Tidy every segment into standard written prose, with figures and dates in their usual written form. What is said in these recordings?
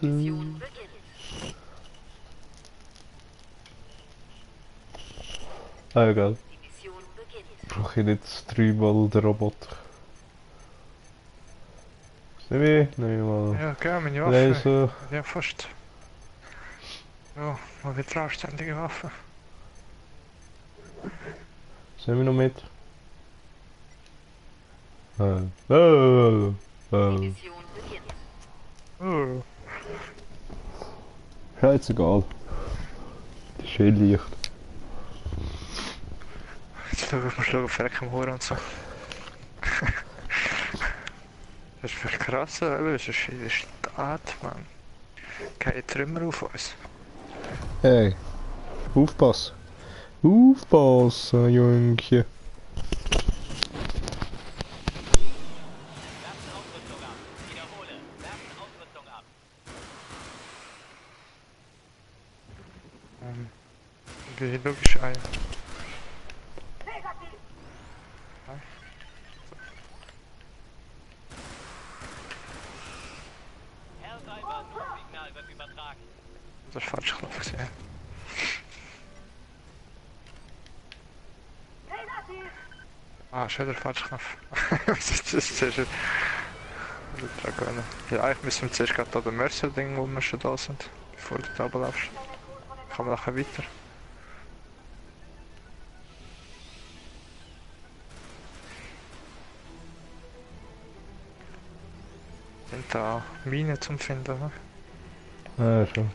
Mission beginnt. Ah, egal. Die Mission beginnt. Brauche ich jetzt dreimal den Roboter. Nehme ich mal Ja, gell, meine Waffe. Laser. Ja, fast. Ja, mal wieder anständige Waffe. Was nehmen wir noch mit? Oh. Die Mission beginnt. Oh. Scheißegal. Das ist eh leicht. Jetzt schau ich mal auf Reck im Ohr und so. Das ist wirklich krass, weil es ist in der Stadt, man. Keine Trümmer auf uns. Hey. Aufpassen. Aufpassen, Jüngchen. Werfen Ausrüstung ab. Wiederhole. Werfen Ausrüstung ab. Wie logisch ein. Helldiver, Notsignal wird übertragen. Das ist falsch gelaufen gesehen. Ah, schon der falsche Knopf. Das ist sehr schön. Ja, eigentlich müssen wir zuerst gerade da den Mercer-Ding, wo wir schon da sind, bevor du da runterlaufst. Kann man nachher weiter. Sind da Minen zum Finden, ne? Ah, schon.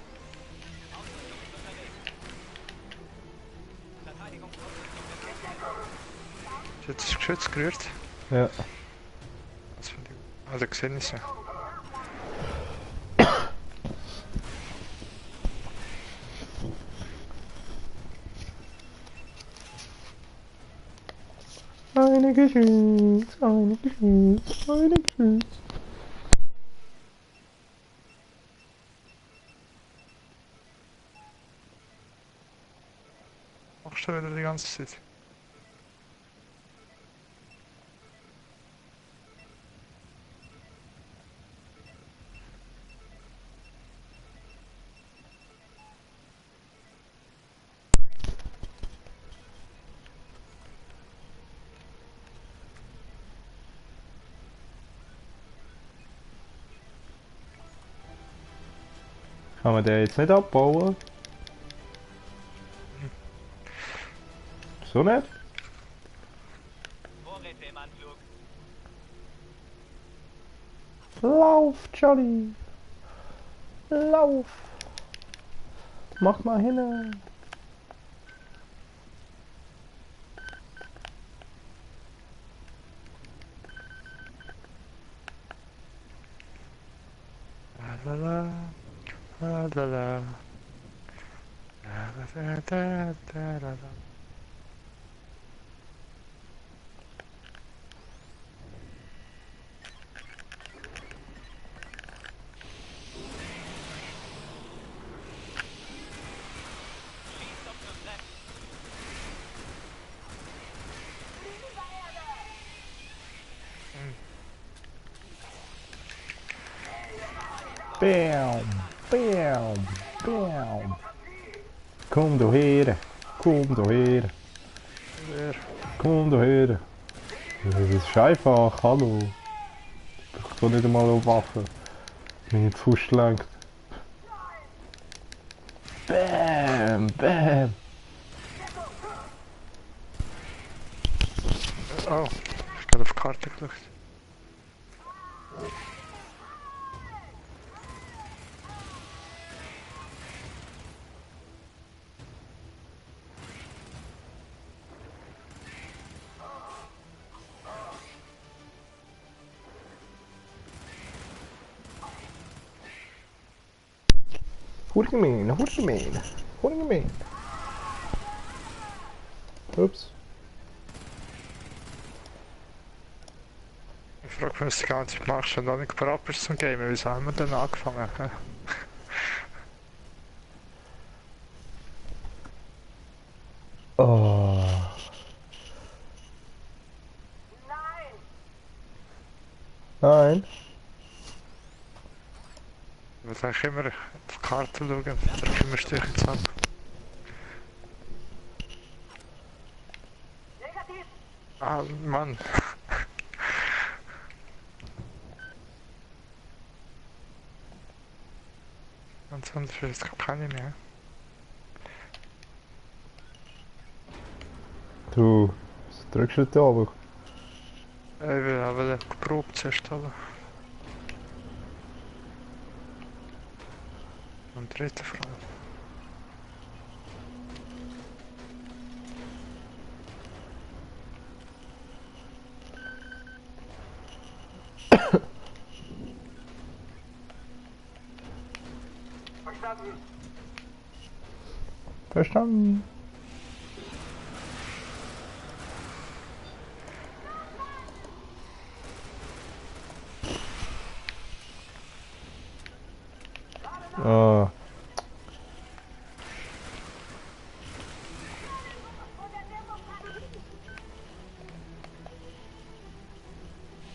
Ist jetzt das Geschütz gerührt? Ja. Das finde ich. Also gesehen ist ja. Eine Geschütz, eine Geschütz, eine Geschütz. Machst du wieder die ganze Zeit? Kann man den jetzt nicht abbauen? So nicht? Vorräte im Anflug. Lauf, Johnny! Lauf! Mach mal hin! La la la la la la la la la. Schießt auf das Rennen. Bam! Bam! Bam! Komm du her! Komm du her! Wer? Komm du her! Das ist einfach, hallo! Ich kann nicht einmal aufwachen. Meine Fuß lenkt. Bam! Bam! Oh, ich habe auf die Karte geschaut. Hurricanen, Hurricanen, Hurricanen. Ups. Ich frage mich, was du die ganze Zeit machst, wenn du nicht bereit bist zum Gamen. Wieso haben wir denn angefangen? Hä? Oh. Nein. Ich muss eigentlich immer auf die Karte schauen, da kümmerst du dich jetzt ab. Ah, Mann. Und sonst ist es keine mehr. Du, was drückst du da aber? Ich will aber geprobt zuerst haben. Und dritte Frage. Verstanden. Ah,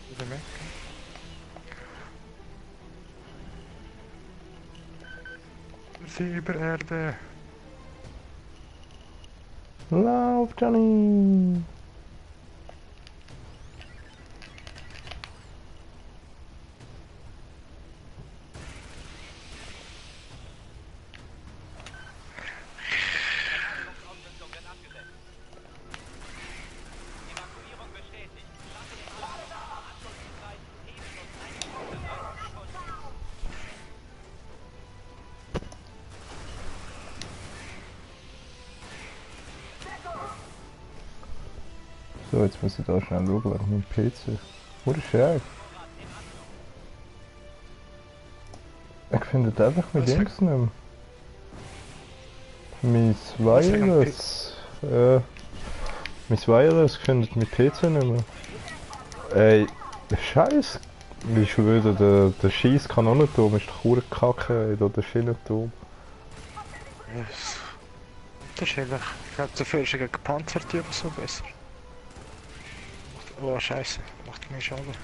Wieder weg. Silbererde. lauf, Johnny! Ausrüstung wird abgesetzt. Evakuierung bestätigt. Schaffe den Alarm. Anschlusszeit T-1 30 Sekunden. So, jetzt muss ich da schnell schauen wegen meinem PC. Wo ist er? Ich finde einfach mein Was? Dings nicht mehr. Mein Wireless. Mein Wireless findet mein PC nicht mehr. Ey, Scheiß. Ich schwöre, der Scheiß-Kanonenturm ist doch verdammt kacke, ey, da der Schienenturm. Yes. Unterschiedlich. Ich glaube, dafür ist er gegen gepanzerte oder so besser. Oh, scheiße. Macht mir Schaden.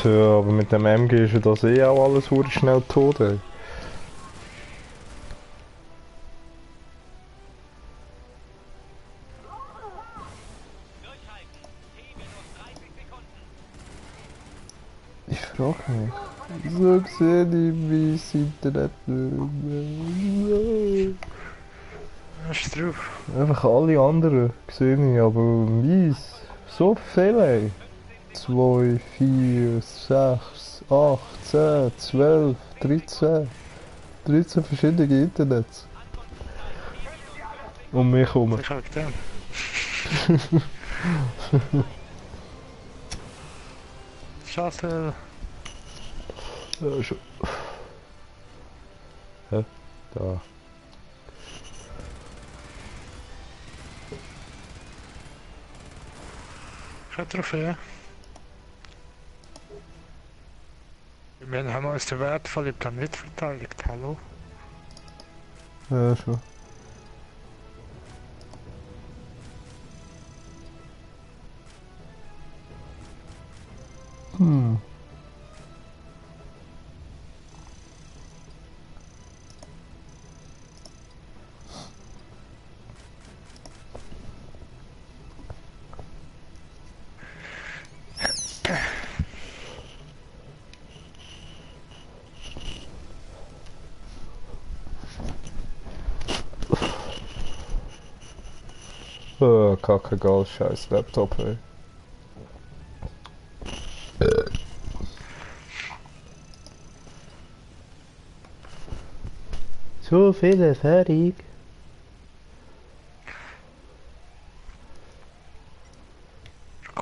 Tja, aber mit dem MG ist ja das eh auch alles verdammt schnell tot, ey. Durchhalten. T-30 Sekunden. Ich frage mich, wieso sehe ich mein Internet nicht mehr? Was ist drauf? Einfach alle anderen sehe ich, aber meins, so viele, ey. 2, 4, 6, 8, 10, 12, 13. 13 verschiedene Internets. Um mich herum. Ich habe getan. Schade. Ja, schon. Hä? Da. Ich habe Trophäe. Wir haben uns den wertvollen Planet verteidigt. Hallo? Ja, schon. Hm. Kacke, geil, scheiß Laptop, ey. So viele fertig.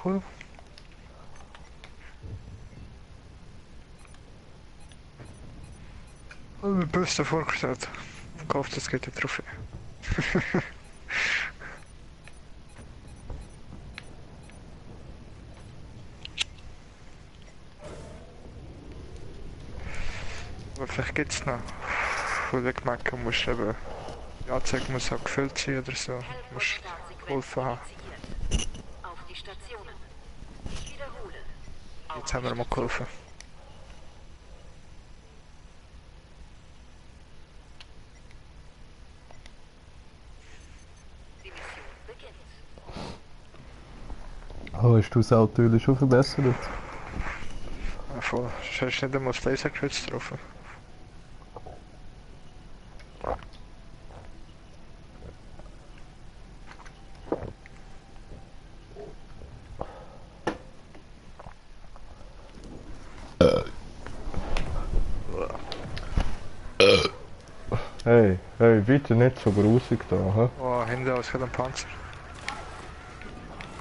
Cool. Ich habe mir böse vorgestellt. Ich hoffe, es geht eine Trophäe. Aber vielleicht gibt es noch. Weil ich gemerkt habe, musst eben. Die Anzeige muss auch gefüllt sein oder so. Du musst Helfer-Startsequenz geholfen haben. initiiert. Auf die Stationen. Ich wiederhole. Auf Jetzt haben wir die mal geholfen. Oh, hast du das Auto schon verbessert? Ja, voll. Sonst hast du nicht einmal das Lasergeschütz getroffen. Hey, hey, bitte nicht so grusig da, hä? Oh, hinten aus ein Panzer.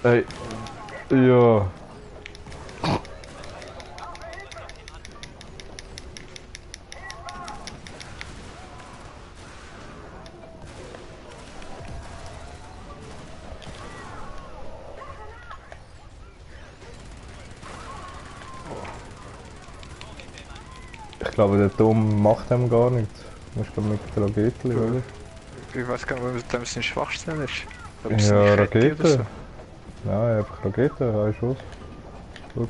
Hey, ja. Ich glaube, der Turm macht ihm gar nichts. Du musst mit der Rakete, oder? Ich weiß gar nicht, was dem seine Schwachstelle ist. Ob es Ja, eine Kette oder Rakete. Nein, einfach Rakete, ein Schuss. Schau.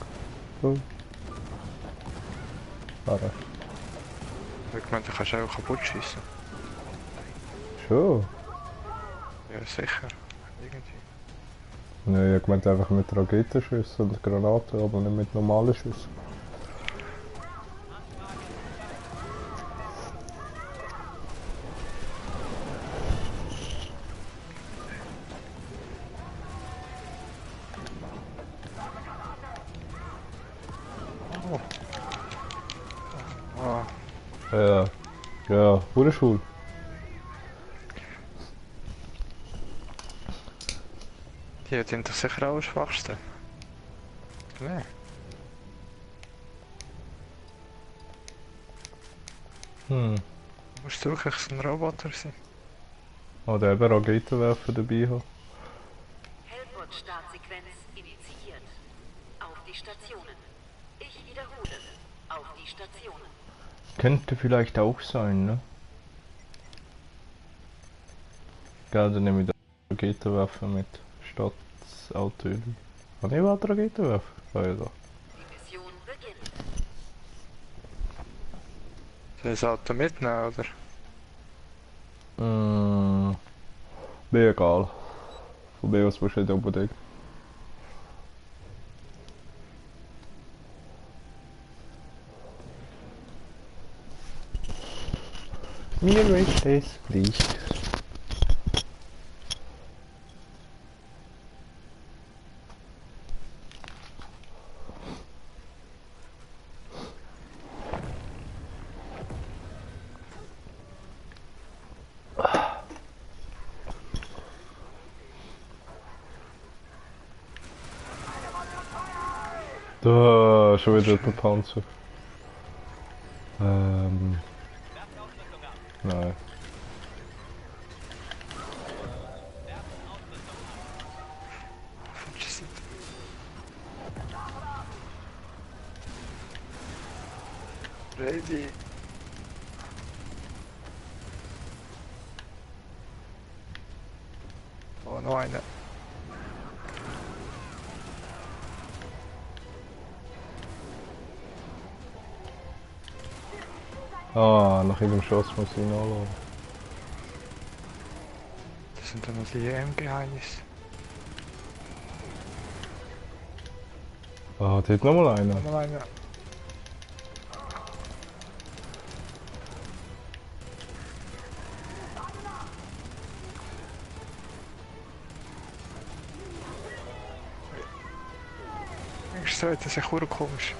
So. Warte. Ich meine, du kannst auch kaputt schießen. Schon? Ja, sicher. Irgendwie. Nein, ich meinte einfach mit Raketenschüssen und Granaten, aber nicht mit normalen Schüssen. Ah, Ja. Ja, wurde schuld. die hat hinter sicher auch eine Schwachstelle. Nein. Hm. Musst du wirklich so ein Roboter sein? Oder eben Raketenwerfer dabei haben. Hellport-Startsequenz initiiert. Auf die Stationen. Ich wiederhole. Auf die Stationen. Könnte vielleicht auch sein, ne? Gell, dann nehme ich den Raketenwerfer mit. Statt das Auto. Habe ich überhaupt Raketenwerfer? Ah, ja, da. Die Mission beginnt. Soll ich das Auto mitnehmen, oder? Mir egal. Von mir aus musst du nicht unbedingt. Mir ist es gleich. Da, schon wieder der Panzer. Nein. Ready. Oh, noch eine. Ah, nach jedem Schuss muss ich ihn anladen. Das sind dann noch die EM-Geheimnisse. Ah, da hat nochmal einer. Noch eine. Das ist echt komisch.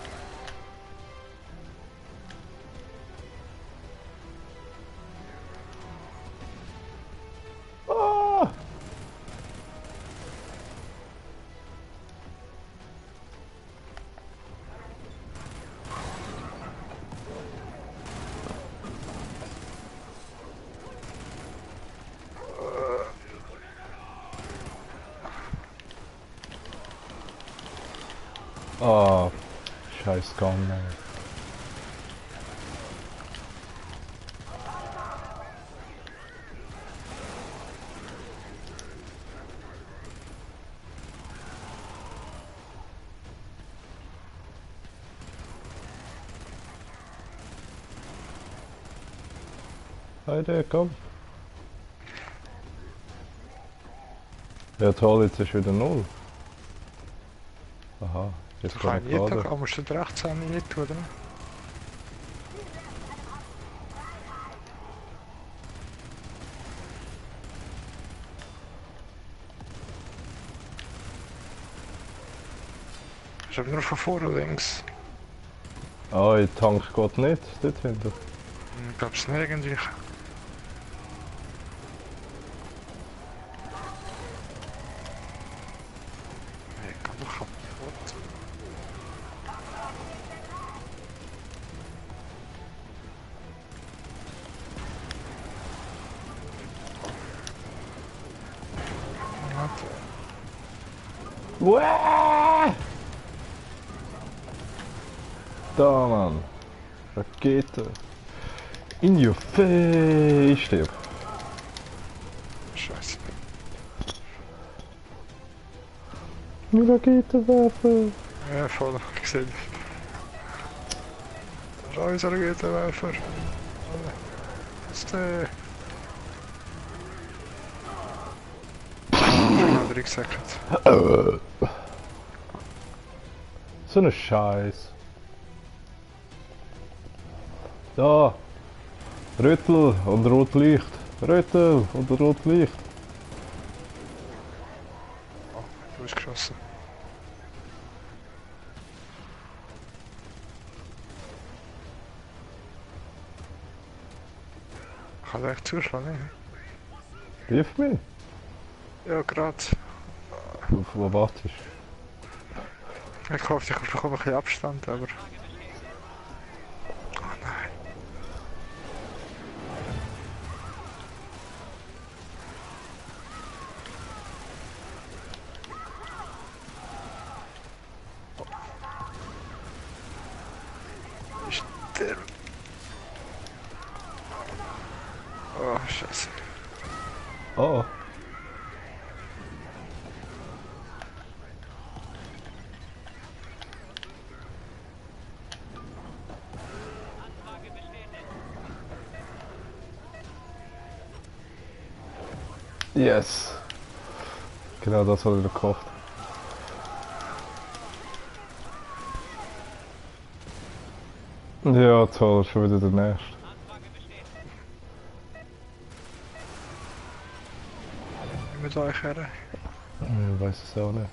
Ah! Ah, scheiß Gun, ey. Heide, komm. Ja toll, jetzt ist wieder null. Aha, jetzt Da kann kann ich ich nicht, gerade. da musst du den rechts nicht tun, oder? Ich habe nur von vorne links. Ah, ich tank geht nicht, dort hinten. Ich glaube es nicht irgendwie. Nee, ich kann doch kaputt. Warte. Uäh! Da, Mann. Rakete. In your face. Ich sterb. Scheiße. Mit Raketenwerfer. Ja, voll gesehen. Scheiße, Raketenwerfer. Was ist der? Hat er gesagt. So eine Scheiß. Da. Rötel und Rotlicht. Rötel und Rotlicht. Oh, du bist geschossen. Kann er echt zuschlagen, ne? Hilf mir. Ja, gerade. Wo wartest du? Ich hoffe, ich bekomme ein bisschen Abstand, aber... Oh nein. Ich sterbe. Oh, scheiße. Oh. Yes. Genau das habe ich gekauft. Ja, toll, schon wieder der nächste. Mit euch her. Ich weiß es auch nicht.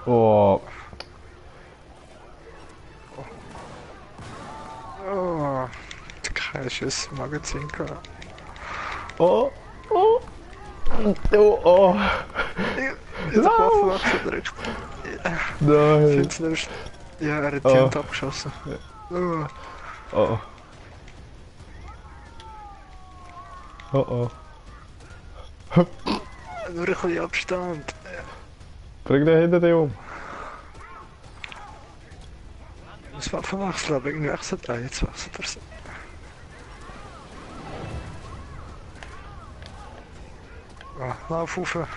Oh, Oh, kein Schuss im Magazin gehabt. oh, oh, oh, oh. Ich hab die Waffe weggedrückt. Nein. Jetzt nimmst du... Ja, er hat die Oh. Hand abgeschossen. Oh. Oh, oh. Oh, oh. Nur ein bisschen Abstand. Bring den hinter dir um. Das war verwechselt, aber irgendwie wechselt er. Jetzt wechselt er so. Ah, lauf rauf.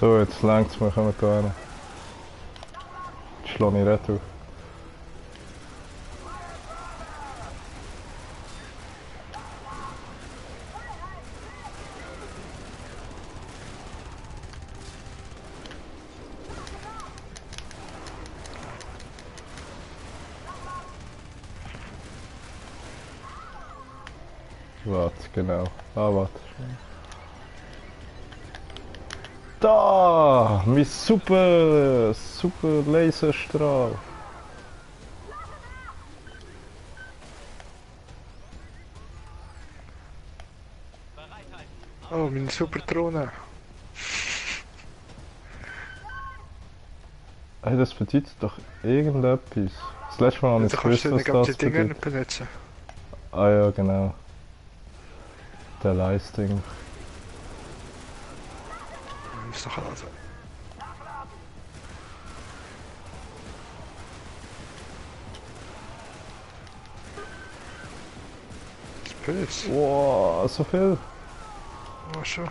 So, jetzt längst wir kommen da hin. Jetzt schlage ich retour. Warte, genau. Ah, warte. Da! Mein super Laserstrahl. Oh, meine super Drohne. Hey, das bedeutet doch irgendetwas. Das letzte Mal habe ich Du nicht kannst gewusst, nicht was die das Dinger bedeutet. nicht benutzen. Ah ja, genau. Der Leistung. Ist doch also. Das ist böse. Wow, so viel. Oh, schon.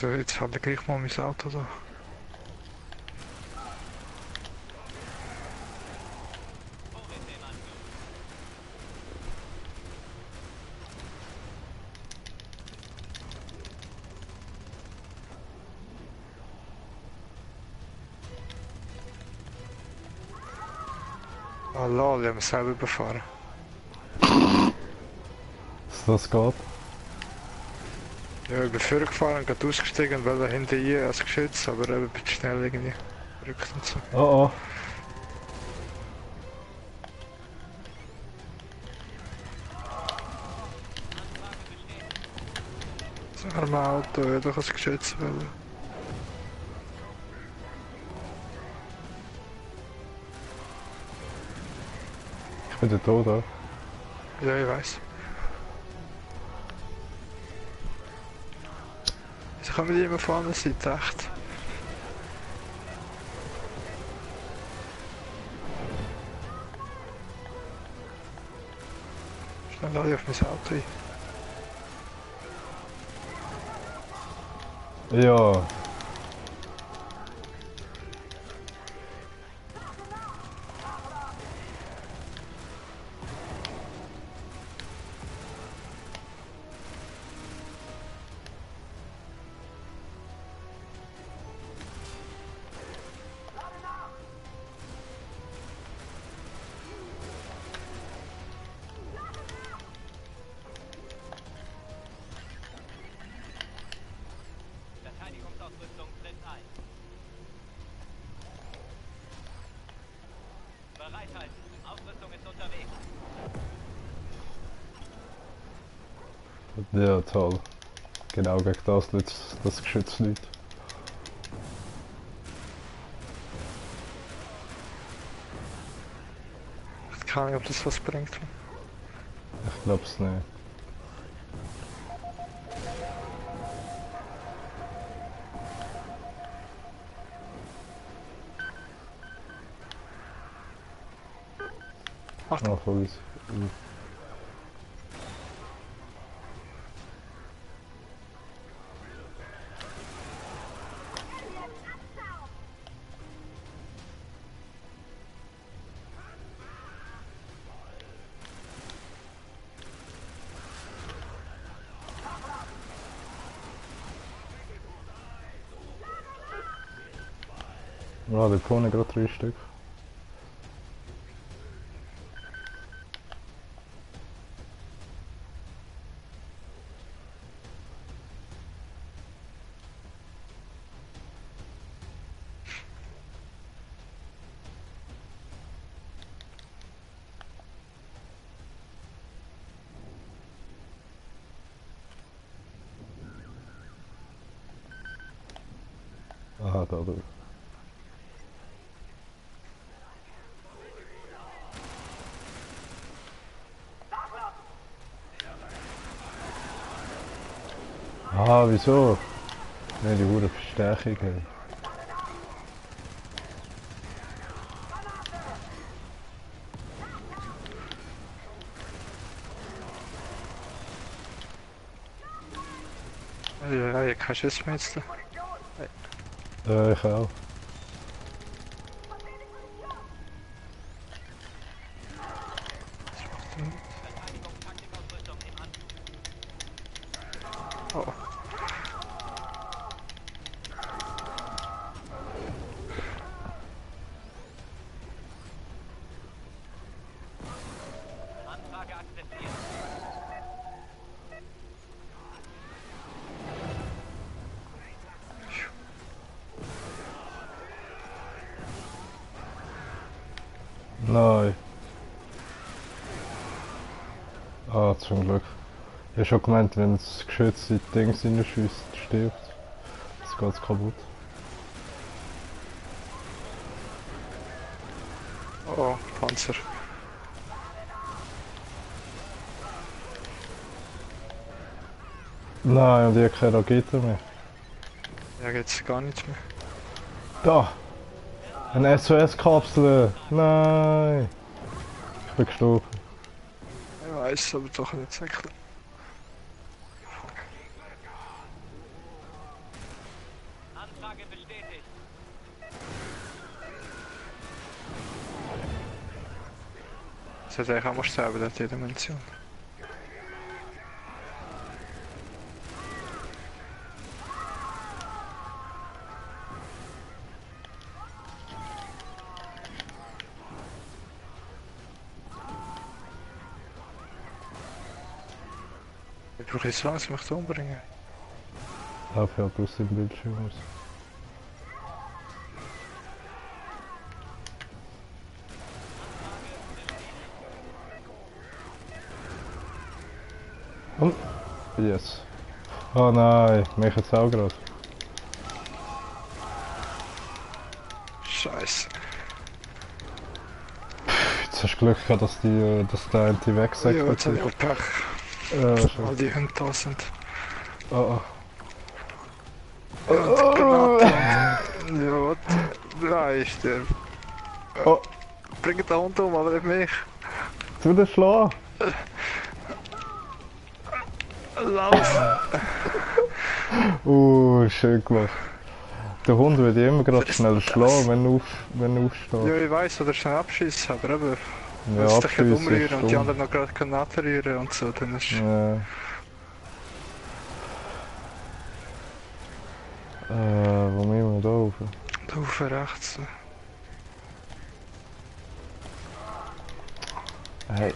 Jetzt fällt mir gleich mal mein Auto da. Ah lol, ich hab mich selber überfahren. Dass das geht. Ja, ich bin vorgefahren und gerade ausgestiegen und wollte hinter ihr als Geschütz, aber eben ein bisschen schnell irgendwie. Verrückt und so. Oh oh. Das arme Auto, ja, doch als Geschütz wollen. Ich bin der Tod, oder? Ja, ich weiß. Wieso kommen die immer von der anderen Seite, echt? Schnell alle auf mein Auto ein. Ja. Verteidigungsausrüstung tritt ein. Bereithalten. Ausrüstung ist unterwegs. Ja, toll. Genau gegen das nützt das Geschütz nicht. Keine Ahnung, ob das was bringt. Ich glaub's nicht. Achtung. Ah, voll ist. Ja, da kommen gerade 3 Stück. Aha, da drüben. Ah, wieso? Ne, die gute Verstärkung. Ey. Ja, ich kann Schuss mehr jetzt. Ich auch. Verteidigungstaktikausrüstung im Anflug. Oh. Anfrage akzeptiert. Nein. Ah, zum Glück. Ich hab schon gemeint, wenn das Geschütz in die Dings reinschießt, stirbt. Das geht's kaputt. Oh, Panzer. Nein, und ich habe keine Rakete mehr. Ja, geht's gar nichts mehr. Da! Eine SOS-Kapsel! Nein! Ich bin gestorben. Ich weiß, aber doch nicht wirklich. Anfrage bestätigt. Das heißt eigentlich auch mal sterben, dort in der Dimension. Ich brauche jetzt langsam mich zu umbringen. Lauf ja bloß den Bildschirm aus. Und yes. Oh nein, mich jetzt auch gerade. Scheiße. Jetzt hast du Glück gehabt, dass der eine weggesackt Ja, jetzt habe ich hat. auch Pech. Schon. All die Hunde da sind. Oh, Ja, und die Granate. Ja, was? Nein, ich sterbe. oh, Bring den Hund um, aber nicht mich. tu den Schlag! Lauf! Schön gemacht. Der Hund wird immer gerade schnell schlagen, wenn er aufsteht. Ja, ich weiss, oder schnell abschießen, aber eben. Ja, Wenn sie dich abschiessen umrühren ist und die dumm. anderen noch gerade Granaten rühren und so, dann ist... Ja. Wo müssen wir da rauf? Da oben rechts. Hey,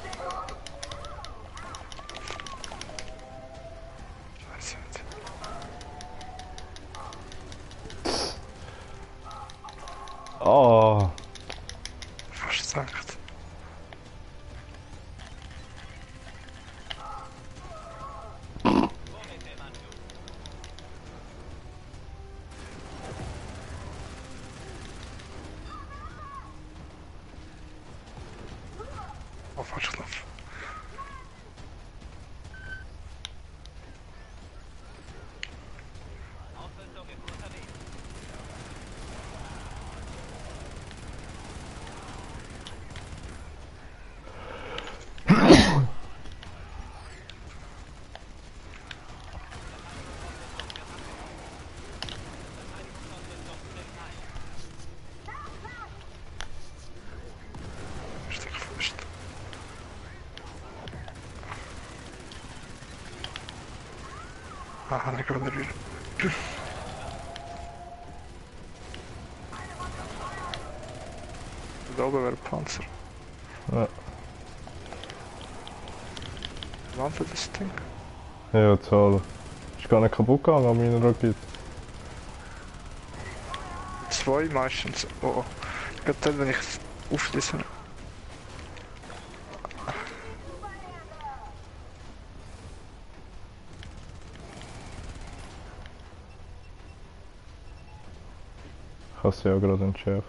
Weiss nicht. oh, Fast gedacht. Oh, falsch Knopf. Ausrüstung ist unterwegs. Steck fest. Aha, ich kann rühren. Da oben wäre ein Panzer. ja. Landet das Ding? Ja, toll. Ist gar nicht kaputt gegangen an meiner Rakete. Zwei meistens. Oh, oh. Gerade dann, wenn ich es aufschließe. Ich habe sie ja gerade entschärft.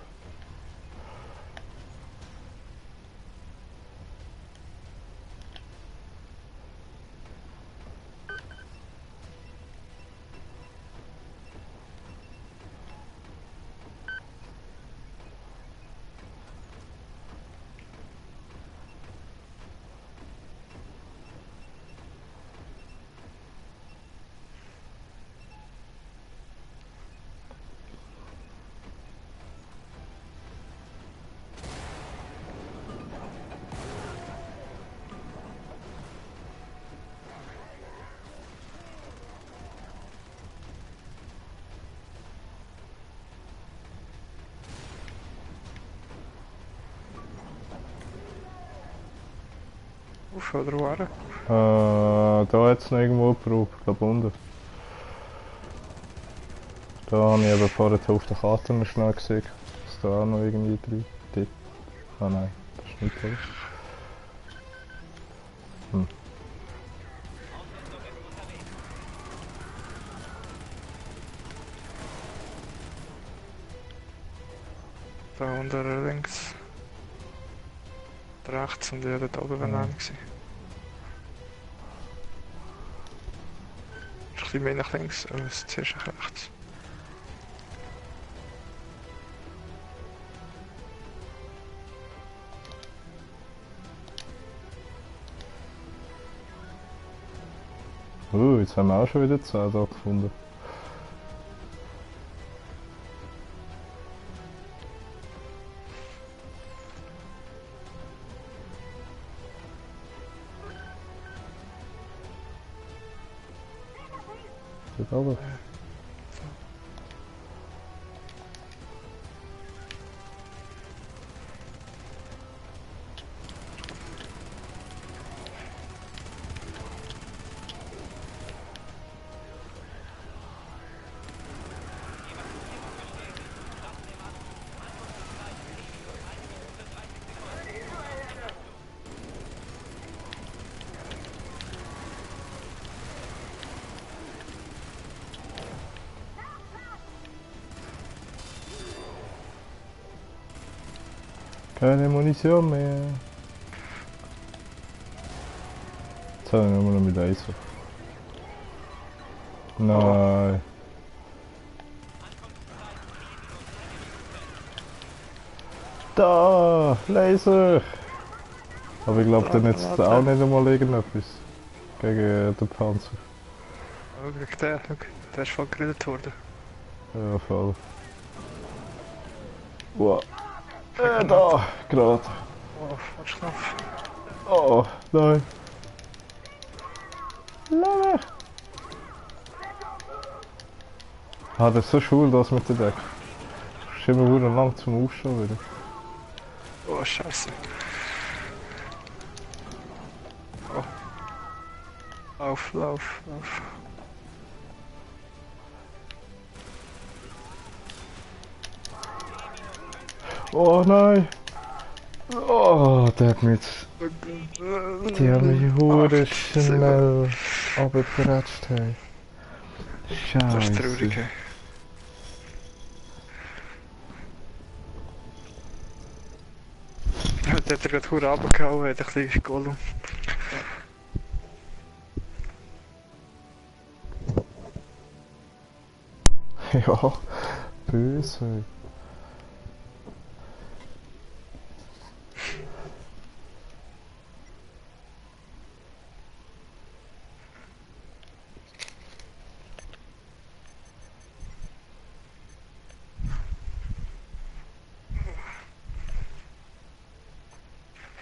Auf oder woher? Da hat es noch irgendwo gebraucht, ich glaube unten. Da habe ich eben vorher auf der Karte noch schnell gesehen, dass da auch noch irgendwie drin dort. Ah nein, das ist nicht toll. Ausrüstung ist unterwegs. Da unten links. Rechts und ja, dort oben wäre einer gewesen. Ist ein bisschen mehr nach links, aber es ist zuerst nach rechts. Jetzt haben wir auch schon wieder 10 da gefunden. Dort oben. Keine Munition mehr. Jetzt habe ich nur noch mit Laser. Nein. Da! Laser! Aber ich glaube, dann jetzt auch nicht einmal irgendetwas gegen den Panzer. Oh, schau der ist voll geredet worden. Ja, voll. Wow. Da! Gerade. Oh, falsch Knopf. Oh, nein. Nein. Ah, das ist so schwul, das mit der Decke. Das ist immer wieder lang zum Aufstehen wieder. Oh, scheiße. Oh. Lauf, lauf, lauf. Oh nein! Oh, der hat mich jetzt... Die haben mich hure schnell abgeratscht, hey. Scheiße. Das ist traurig, hey. Der hat er gerade hure runtergehauen, hat ein bisschen Gollum. Ja, böse.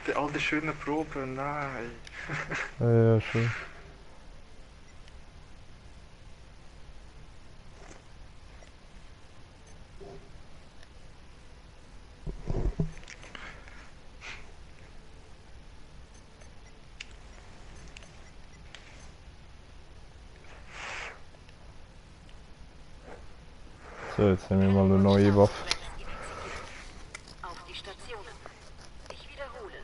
Die alte schöne Probe, nein. Ja, schön. So, jetzt nehmen wir mal eine neue Waffe. Auf die Stationen. Ich wiederhole.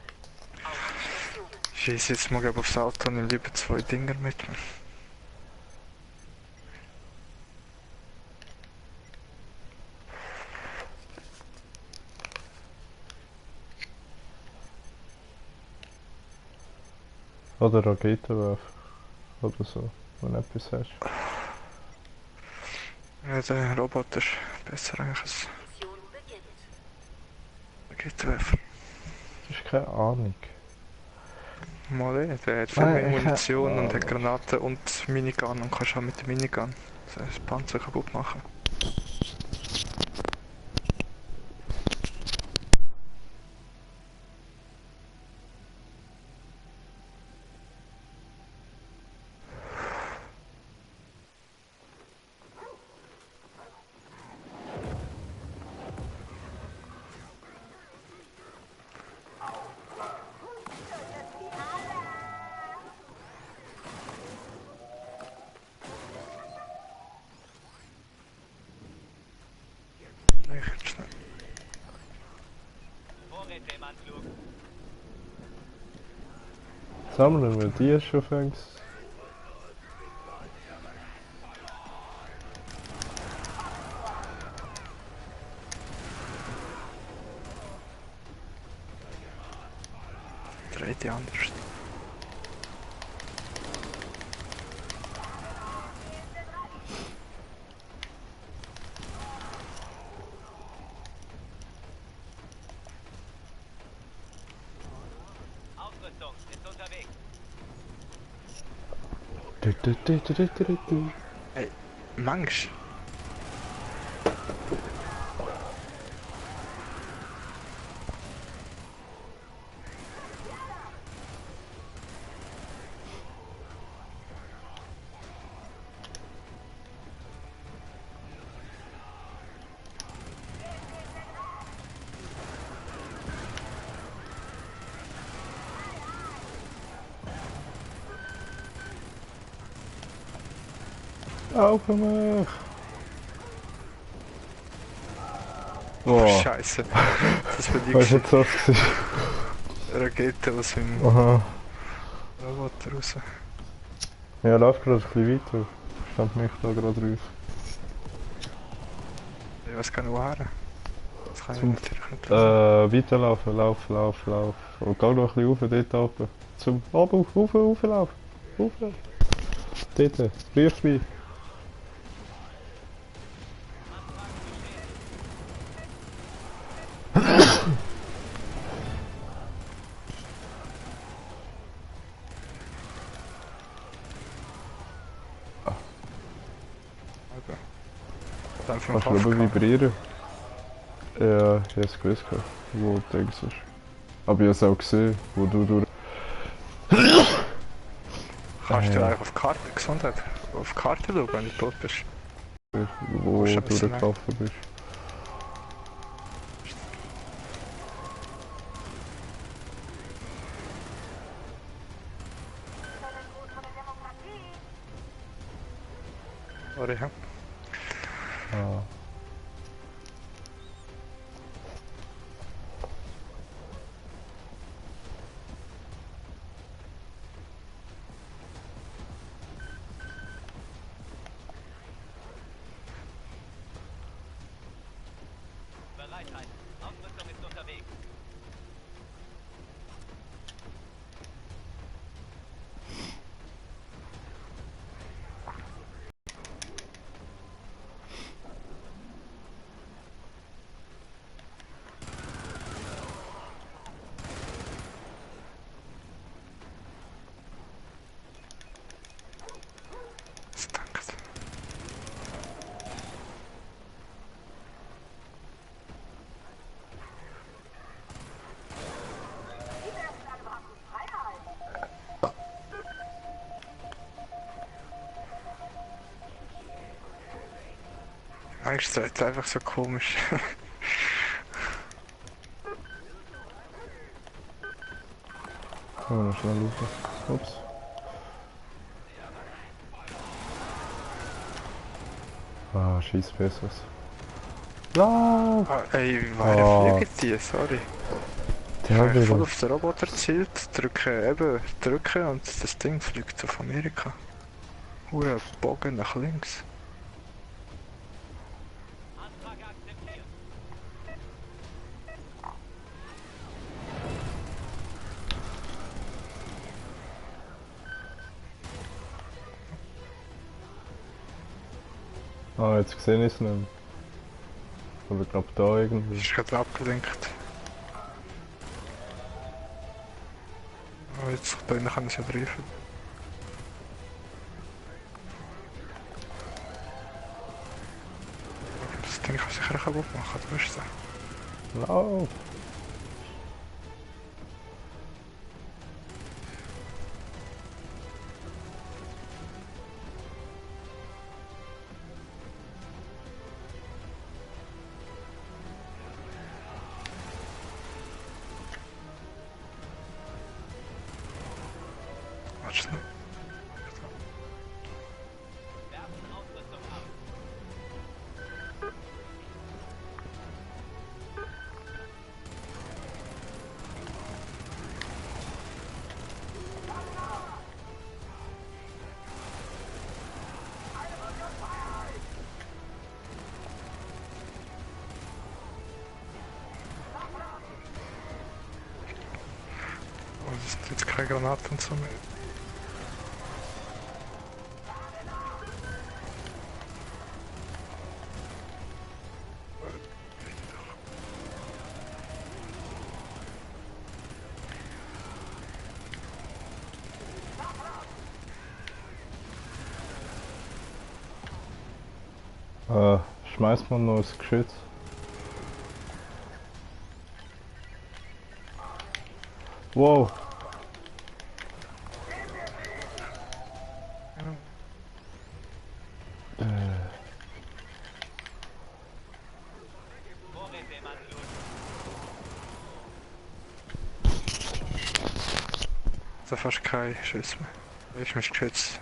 Auf die Stationen. Scheiße, jetzt mag ich aber aufs Auto und ich lieber 2 Dinger mit mir. Oder Raketenwerfer. Oder so, wenn du etwas hast. Ja, der Roboter ist besser eigentlich als Mission beginnt. Raketenwerfer. Das ist keine Ahnung. Mal der hat viel Nein, mehr ich hab- Munition und hat Granaten und Minigun und kannst auch mit der Minigun das Panzer kaputt machen. Echt schnell. Vorräte im Anflug. Sammeln wir die schon fängst. Dreh die anders. Ausrüstung ist unterwegs. Ey, Mensch. Auf mich! Oh, Boah, Scheiße. Das war die weißt du jetzt das gewesen? Rakete aus dem Aha. Roboter raus. Ja, lauf gerade ein bisschen weiter. Stand mich da gerade drauf. Ich weiß gar nicht woher. Das kann ich Zum- natürlich nicht wissen. Weiterlaufen, lauf. Und geh noch ein bisschen rauf, dort oben. Zum oben, rauflaufen. Rauf. Dort, ruf mich. Okay. Dann vom Kannst du oben Kopf vibrieren? Ja, ich habe es gewusst, wo du denkst. Aber ich habe es auch gesehen, wo du durch... Kannst du Ja. eigentlich auf die Karte, Gesundheit, auf die Karte schauen, wenn du tot bist? Wo Musst du du ein bisschen durchgelaufen bist. Sorry, ja. Ah. Bereitheit. Ausrüstung ist unterwegs. Das dankt. Eigentlich ist es einfach so komisch. Oh, schnell rauf. Ups. Ah, scheiß Besseres. Lauf! Ah, ey, wie Ah. fliegen die? Sorry. Ich Der habe voll wieder. auf den Roboter gezielt, drücken und das Ding fliegt auf Amerika. Hure Bogen nach links. Anfrage akzeptiert. Ah, jetzt sehe ich es nicht mehr. Oder glaub da irgendwie. Ich ist gerade abgelenkt. Oh, jetzt da innen kann ich ja treffen. Das Ding kann sicher kaputt machen, du wirst es. Lauf! Warte noch. Werfen Ausrüstung ab. Oh, das sind jetzt keine Granaten und so mehr. Schmeißt man noch das Geschütz. Wow! Vorräte im Anflug. Also fast keine Schüsse mehr. Ich mich geschützt.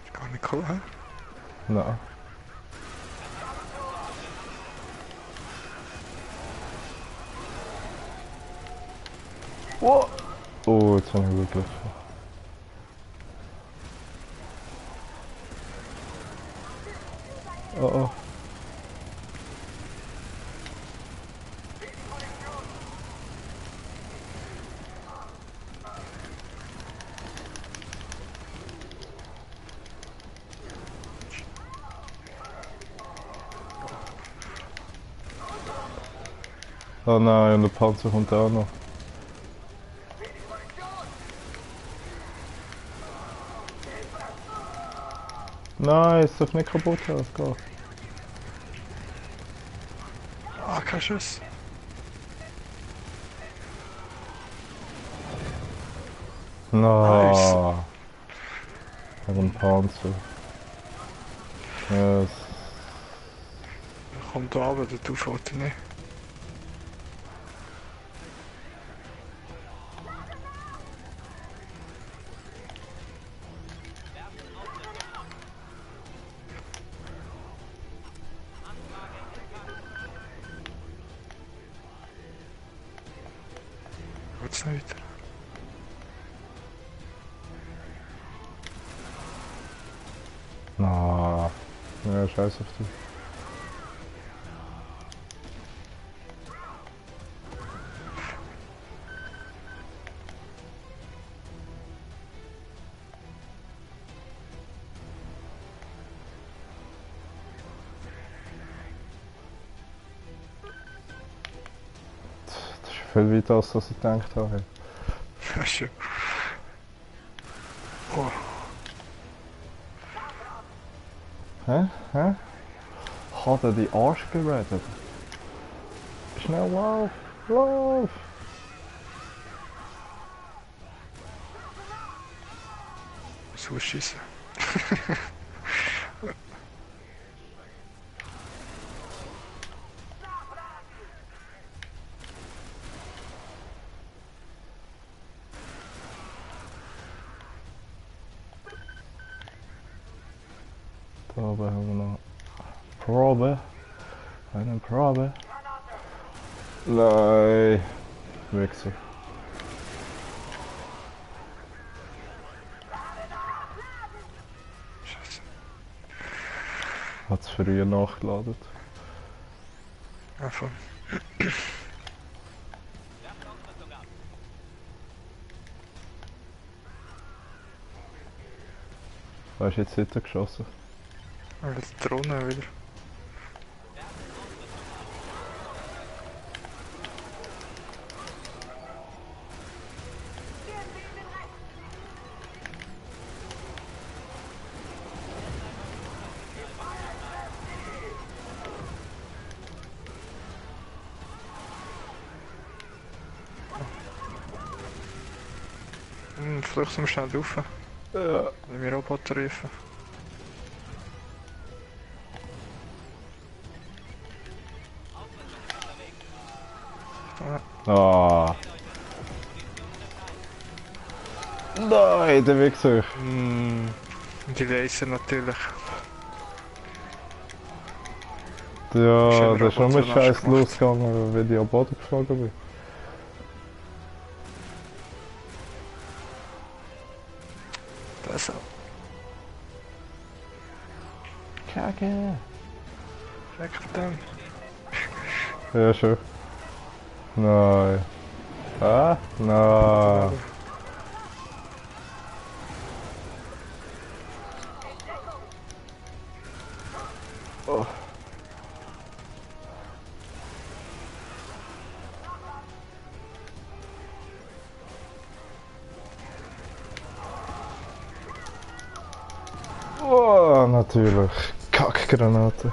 Ist gar Nico, hä? Nein. Oh! Oh, jetzt habe ich wirklich. Oh oh. Oh nein, und der Panzer kommt auch noch. Nein, ist doch nicht kaputt, das geht. Ah, kein Schuss. Nice. Ein Panzer. Yes. Kommt da runter, der fährt nicht. Geht's nicht weiter? Na, ja, scheiß auf dich. Das ist viel weiter als ich gedacht habe. Ja, schön. Oh, Hä? Hä? Hat er die Arsch gerettet? Schnell lauf! Lauf! so schießen. Da oben haben wir noch Probe. Eine Probe. Nein. Wichser. Scheiße. Hat's früher nachgeladen. Einfach. Hast du jetzt hinter geschossen? Und jetzt die Drohne wieder. Vielleicht sind wir schnell rauf. Ja. Wenn wir Roboter rufen. Ah. Nein, der Wichser. Die Laser natürlich. Ja, Ist das ist schon mit Roboter Scheiß gemacht. losgegangen, wenn ich am Boden geflogen bin. Das auch. Kacke. Weg auf den. Ja, schon. Nein. Ah? Nein. Oh. Oh, natürlich. Kackgranate.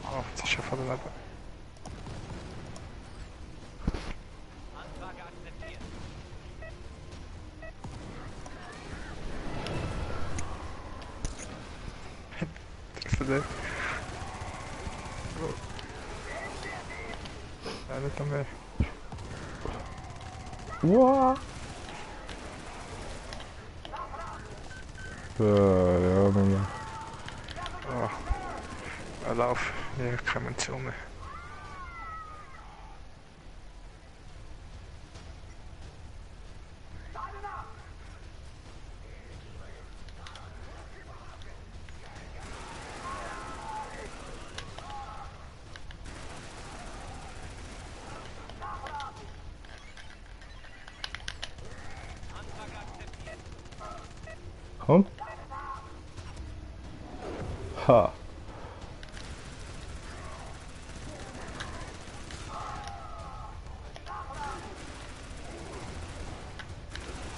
Oh, das ist schon von daneben. Anfrage akzeptiert. Für den. Ja, nicht am Meer. Wow. Ja, nicht mehr. Ah, lauf, hier keine Munition mehr. Komm. Ha.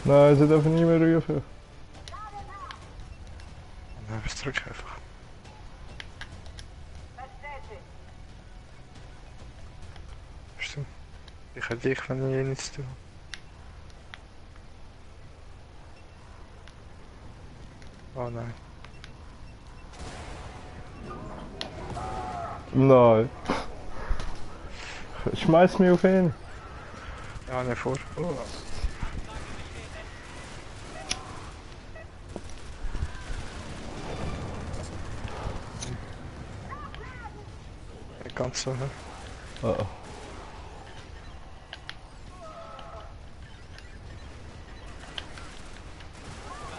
Nein, sie dürfen nicht mehr rufen. Dann bist du zurück einfach. Stimmt. Ich hätte dich, wenn ich nichts tue. Oh nein. Nein. Schmeiß mich auf ihn. Ja, nicht vor. Oh. Nicht ganz so, ne? Oh. Oh.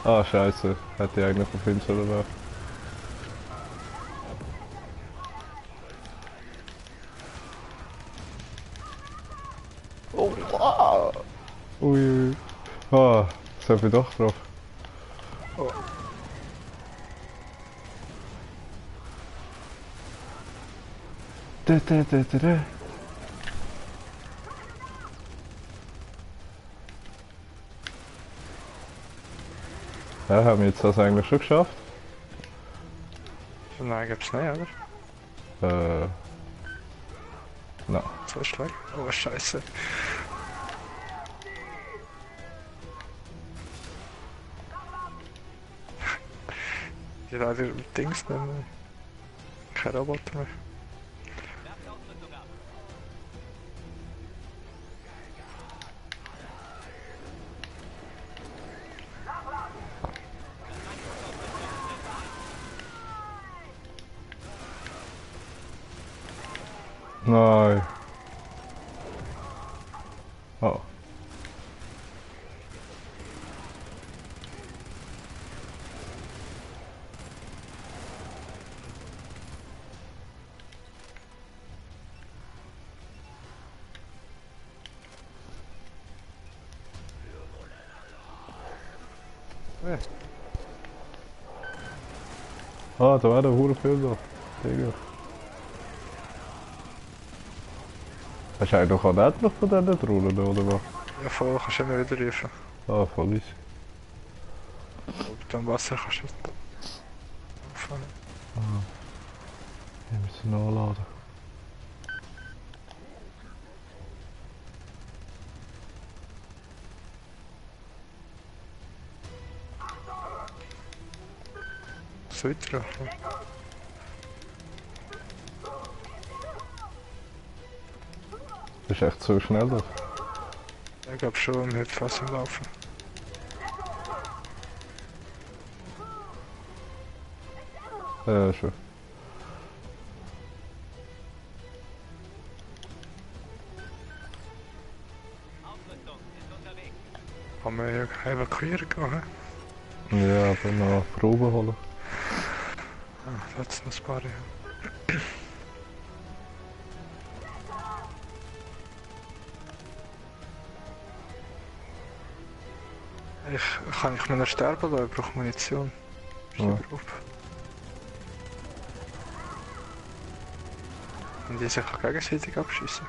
Ah, scheiße. Hätte ich eigentlich auf ihn sollen werfen. Oh, wow. Ui. Ah, das hab ich doch drauf. Oh. Da. Ja, haben wir jetzt das eigentlich schon geschafft? Nein, gibt's nicht, oder? Na. 2 Schläge? Oh, scheiße. Die leider Dings nehmen. Kein Roboter mehr. Werksausrüstung ab. Nein. Oh. Ja. Ah, da war der Hure viel da. Digga. Hast du eigentlich auch nicht noch von diesen Drohnen, oder was? Ja, voll, kannst du immer wieder rufen. Ah, voll easy. Ob du am Wasser kannst du auffangen. Wir müssen nachladen. So weiter. Das ist echt so schnell. Das. Ich glaube schon, wir haben fast im Laufen. Ja, schon. Ausrüstung ist unterwegs. Kann man ja evakuieren gehen, hä? Ja, aber noch Proben holen. Ah, da hat's noch ein paar, ja. Kann ich mir noch sterben lassen? Ich brauche Munition. Ist Ja. drauf. Und die sich auch gegenseitig abschießen.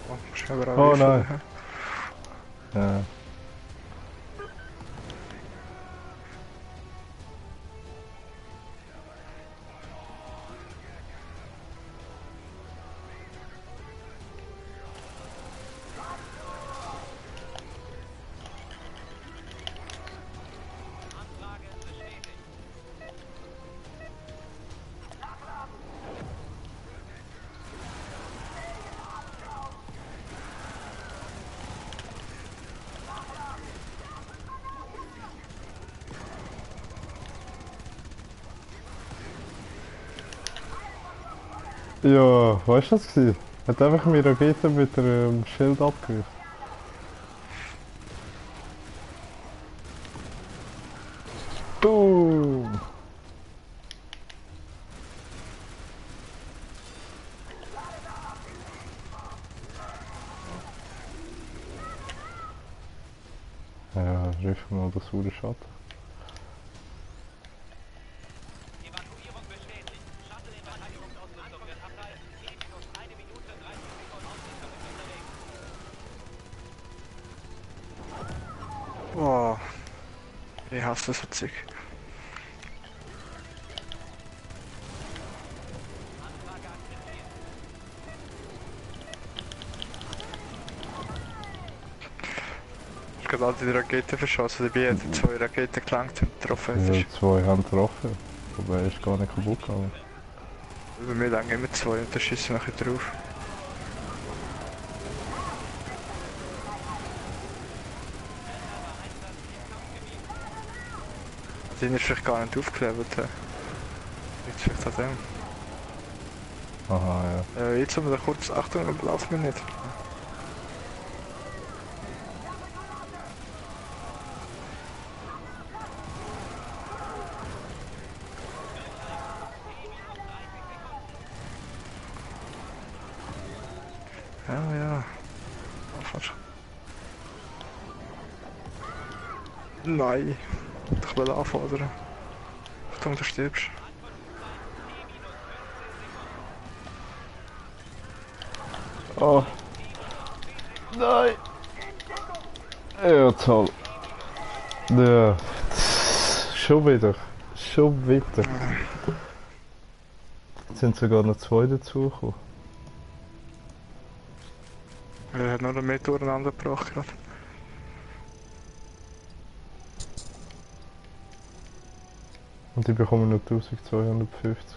Oh, musst du aber auch Oh, riffeln, nein. hä? Ja. Anfrage bestätigt. Ja, weißt du was gewesen? Hat einfach meine Rakete mit dem Schild abgerissen. Boom! Ja, rief mal das saure Schatten. Evakuierung bestätigt. Shuttle in Verteidigungsausrüstung wird abreißen. T-1 Minute 30 Sekunden. Ausrüstung ist unterwegs. Oh, ich hasse so Zeug. Anfrage akzeptiert. Ich habe gerade die Rakete verschossen, dabei hat er 2 Raketen gelangt und getroffen. Das Ja, ist zwei haben getroffen. Aber er ist gar nicht kaputt gegangen. bei mir lang immer 2 und da schießen wir nachher drauf. Den ist vielleicht gar nicht aufgelevelt. Jetzt vielleicht an dem. Aha, ja. Jetzt haben wir da kurz, Achtung, lauf mir nicht. Ja, ja. Falsch. Nein. Ich will anfordern. Achtung, du stirbst. Oh. Nein! Ja, toll. Ja. Schon wieder. Schon wieder. Jetzt sind sogar noch zwei dazugekommen. Er hat noch mehr durcheinander gebracht gerade. Und die bekommen nur 1250.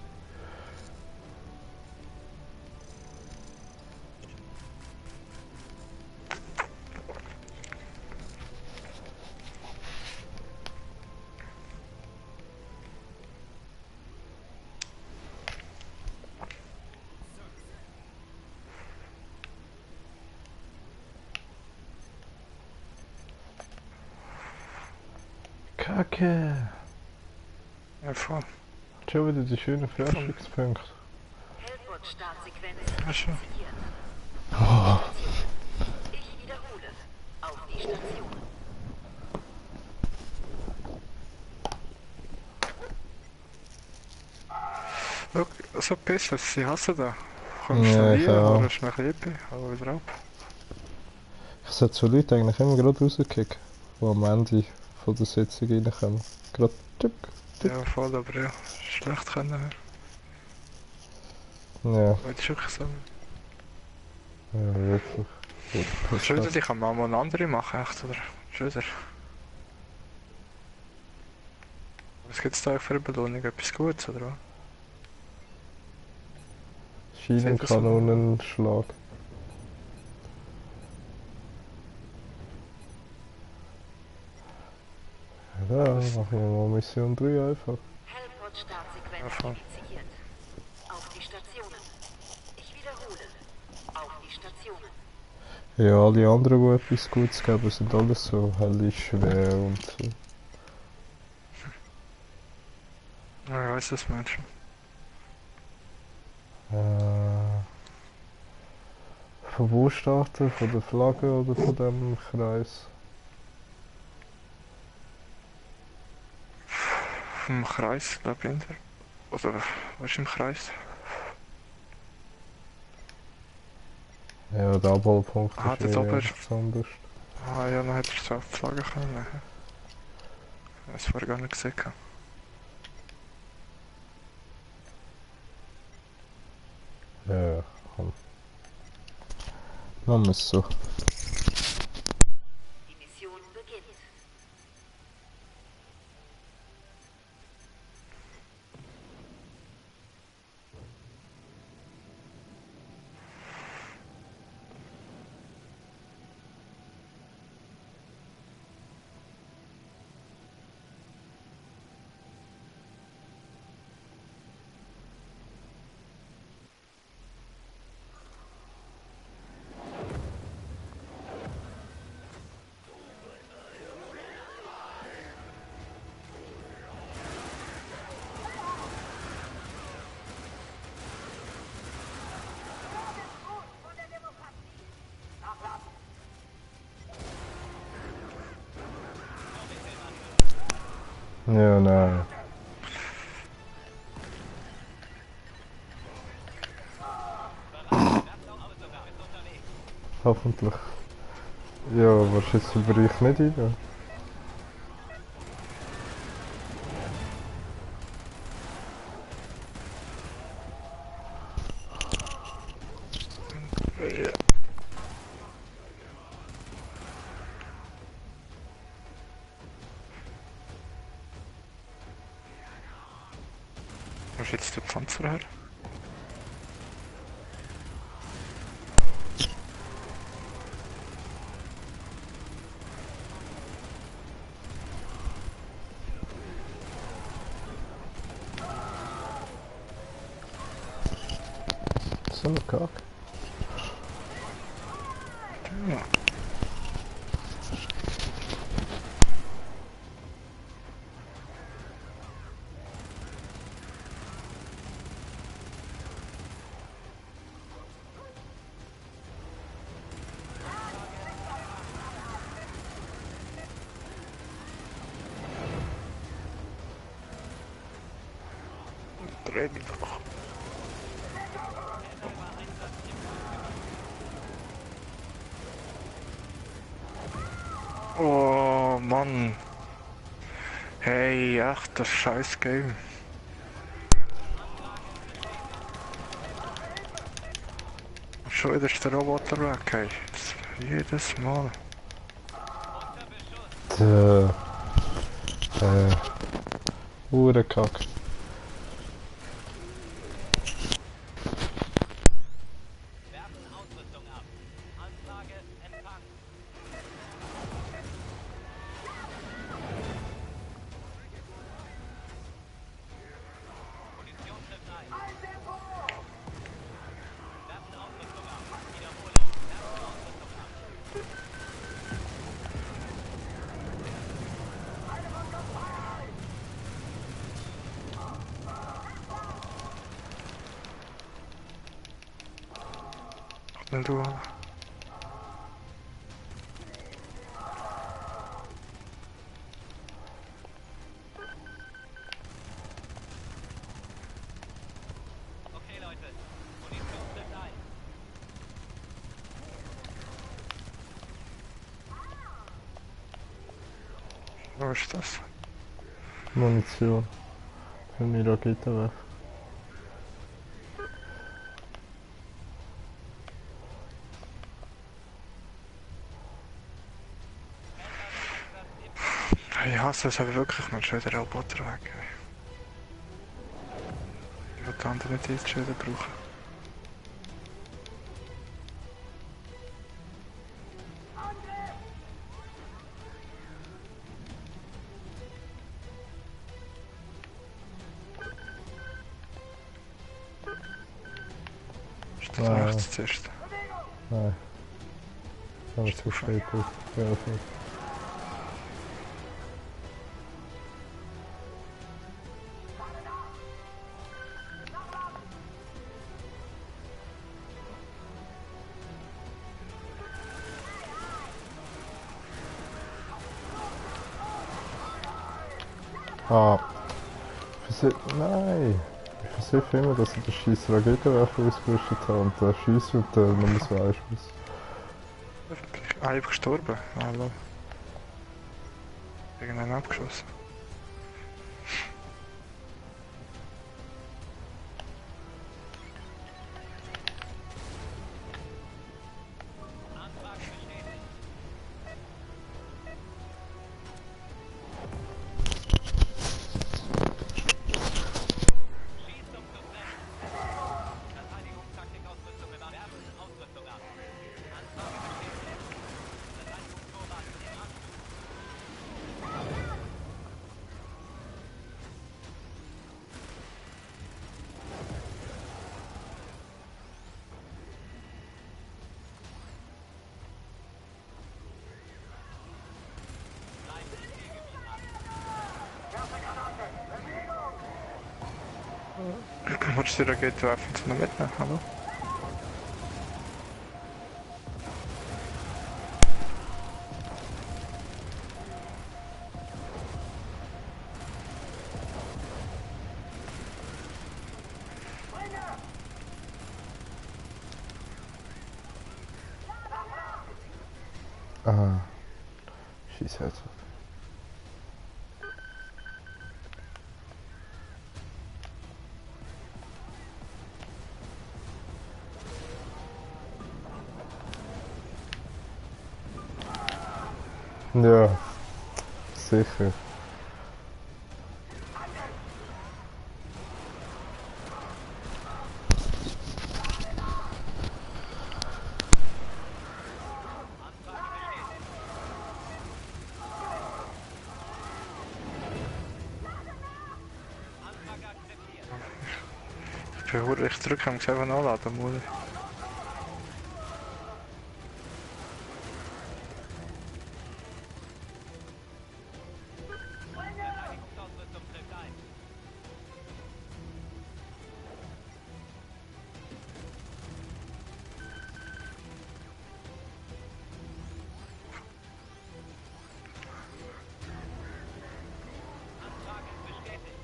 Kacke! Ja, voll. Schon wieder die schönen Forschungspunkte. Hellbot-Startsequenz Ja, schon. initiiert. Oh. Ich wiederhole. Auf die Stationen. Schau, so Pissel, sie hassen da. Kommst Ja, du ich rein, auch. holst nach EP, aber wieder ab. Ich sollte so Leute eigentlich immer gerade rauskicken, die am Ende von der Sitzung reinkommen. Gerade tück, tück. Ja, voll, aber ja, schlecht können wir. Ja, Wollte ich wirklich sagen. ja, wirklich. Gut, Schöner, die kann man mal eine andere machen, echt, oder? Schöner. Was gibt's da für eine Belohnung? Etwas Gutes, oder was? Schienenkanonenschlag. Ja, machen wir mal Mission 3 einfach. Hellbot-Startsequenz Ja, voll. initiiert. Auf die Stationen. Ich wiederhole. Auf die Stationen. Ja, alle anderen, die etwas Gutes geben, sind alles so höllisch schwer und so. Ja, ich weiss das, Mensch. Von wo starten? Von der Flagge oder von dem Kreis? Vom Kreis, glaub ich, hinter. Oder, was ist im Kreis? Ja, der Abholpunkt Ah, ist der eh Doppel- etwas anderes. Ah ja, dann hätte ich es auf die Flagge können legen. Ich hab's vorher gar nicht gesehen. Ja, komm. Machen wir es so. Die Mission beginnt. Ja, nein. Hoffentlich. Ja, was jetzt über ich nicht rein? Ja. Wo ist jetzt der Panzer her? So ein Kack. Ja. Dreh mich doch. Oh Mann. Hey, echt das scheiß Game. Schon wieder ist der Roboter weg, hey. Jedes Mal. Der... Kack. Werfen Ausrüstung ab. Anfrage empfangen. Munition trifft ein. Werfen Ausrüstung ab. Wiederhole. Werfen Ausrüstung ab. Schnell du. Okay, Leute. Munition trifft ein. Wo ist das? Munition. Für meine Raketenwerfer. Ich hasse es aber wirklich, man schon wieder Roboter weg. Hey. Ich will die anderen jetzt schon wieder brauchen. Ist das Nein. rechts zuerst? Nein. Aber zu spät ist. Ja, okay. Ah. Nein! Ich versuche immer, dass ich den scheiß Raketenwerfer ausgerüstet habe und der schießt und der Nummer 2 Schuss. Ah, ich bin gestorben. Hallo. Irgendeinen abgeschossen. Anfrage bestätigt. Schießt um zu treffen. Verteidigungstaktikausrüstung im Werfen Ausrüstung ab. Anfrage bestätigt. Verteidigungsvorrat im Anflug. Bleibt im Zielgebiet an. Wolltest du die Raketenwerfer jetzt noch mitnehmen? Hallo? Ah, schieß halt. Ja, sicher. Anfrage akzeptiert. Ich bin verdammt zurück, ich muss einfach nachladen, Mutter. Verteidigungsausrüstung trifft ein. Anfrage bestätigt.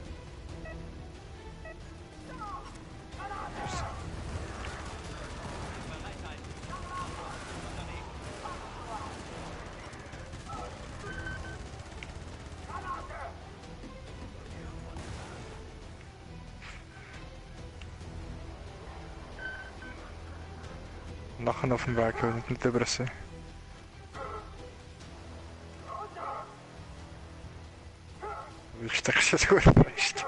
Bereithalten. Unterwegs. Nachher auf dem Weg, wenn ich nicht über See. Ich denke, das ist gut fest.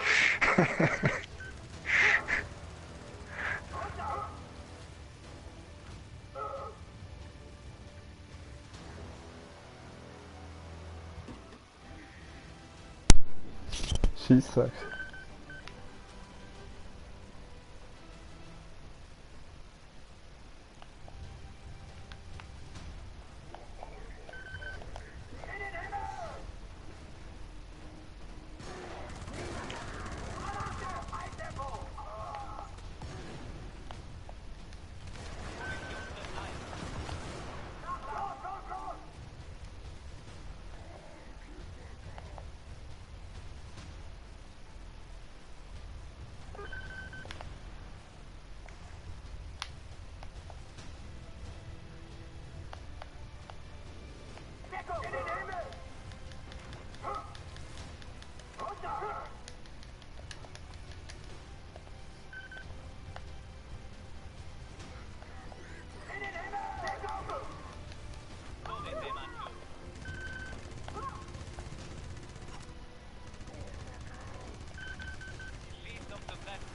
Schießsack. So den Seemann zu. Schließt um zu treffen.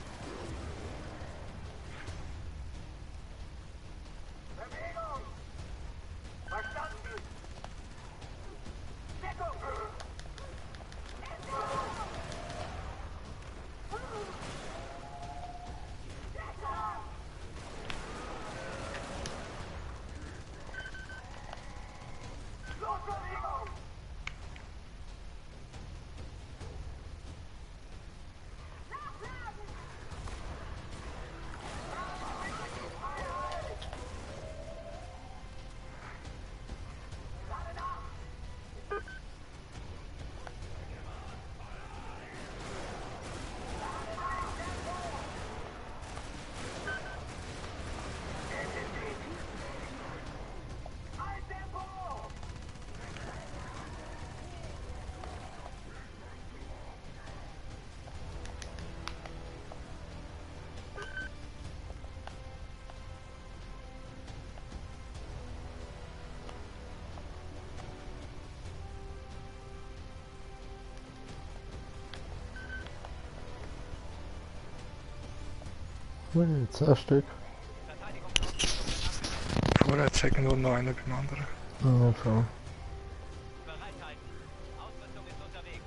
Ui, 10 Stück. Vorher zeigen nur noch einer beim anderen. Ja, voll. Bereithalten. Ausrüstung ist unterwegs.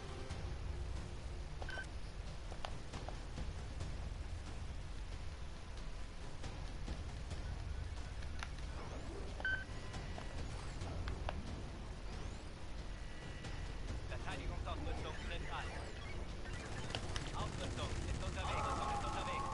Verteidigungsausrüstung trifft ein. Ausrüstung ist unterwegs. Ausrüstung ist unterwegs.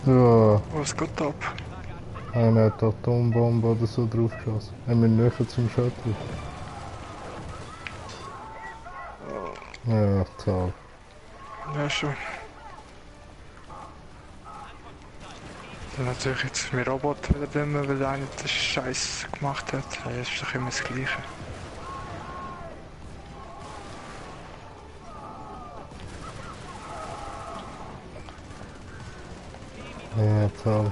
Ja, Was geht ab? einer hat Atombombe oder so draufgeschossen. Haben wir näher zum Shuttle. Ja, toll. Ja, schon. Dann natürlich jetzt mein Roboter wieder dümmer, weil einer den Scheiß gemacht hat. Ja, das ist doch immer das Gleiche. Ja, toll.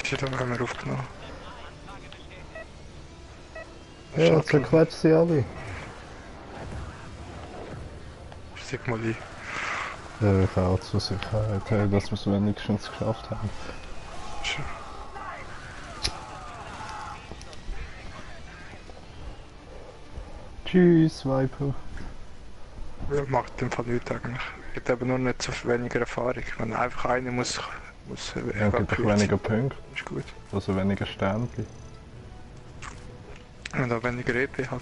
Shit, haben wir aufgenommen. Ja, zerquetscht sie alle. Sag mal ein. Ja, ich auch zur Sicherheit, hey, dass wir es wenigstens geschafft haben. Schon. Tschüss, Viper. Ja, macht im Fall nichts eigentlich. Ich habe eben nur nicht so viel weniger Erfahrung. Wenn einfach einer muss Ja, gibt doch weniger Punkte, ist gut. also weniger Sternchen. Und auch weniger EP hat.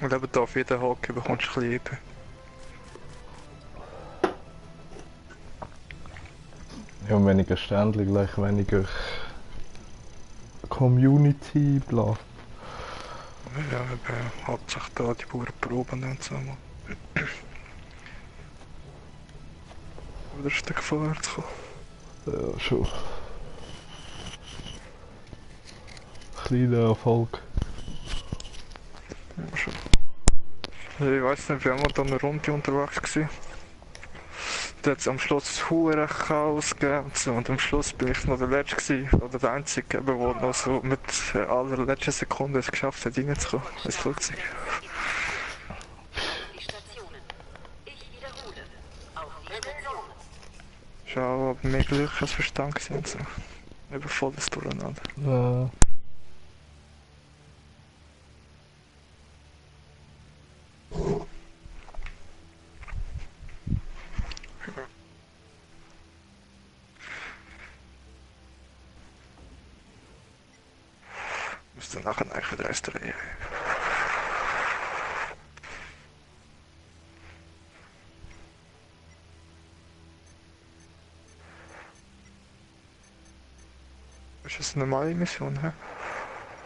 Und eben da auf jeden Hockey bekommst du ein bisschen EP. Ja, und weniger Sternchen gleich weniger Community, bla. Ja, eben hauptsächlich da die Bauernproben und so. Oder ist der Gefahr zu kommen? Ja, schon. Kleiner Erfolg. Ja, schon. Ich weiss nicht, wir waren da eine Runde unterwegs gewesen. Da hat es am Schluss hure Chaos gegeben und so. Und am Schluss bin ich noch der Letzte gewesen, oder der Einzige, der noch so mit allerletzten Sekunde es geschafft hat, reinzukommen ins Flugzeug. Auf die Stationen. Ich wiederhole. Auf die Stationen. Schau, aber mehr Glück als Verstand gewesen und so. Über volles Durcheinander. Ja. Müsste nachher eigentlich wieder restaurieren. Ist das eine normale Mission, hä?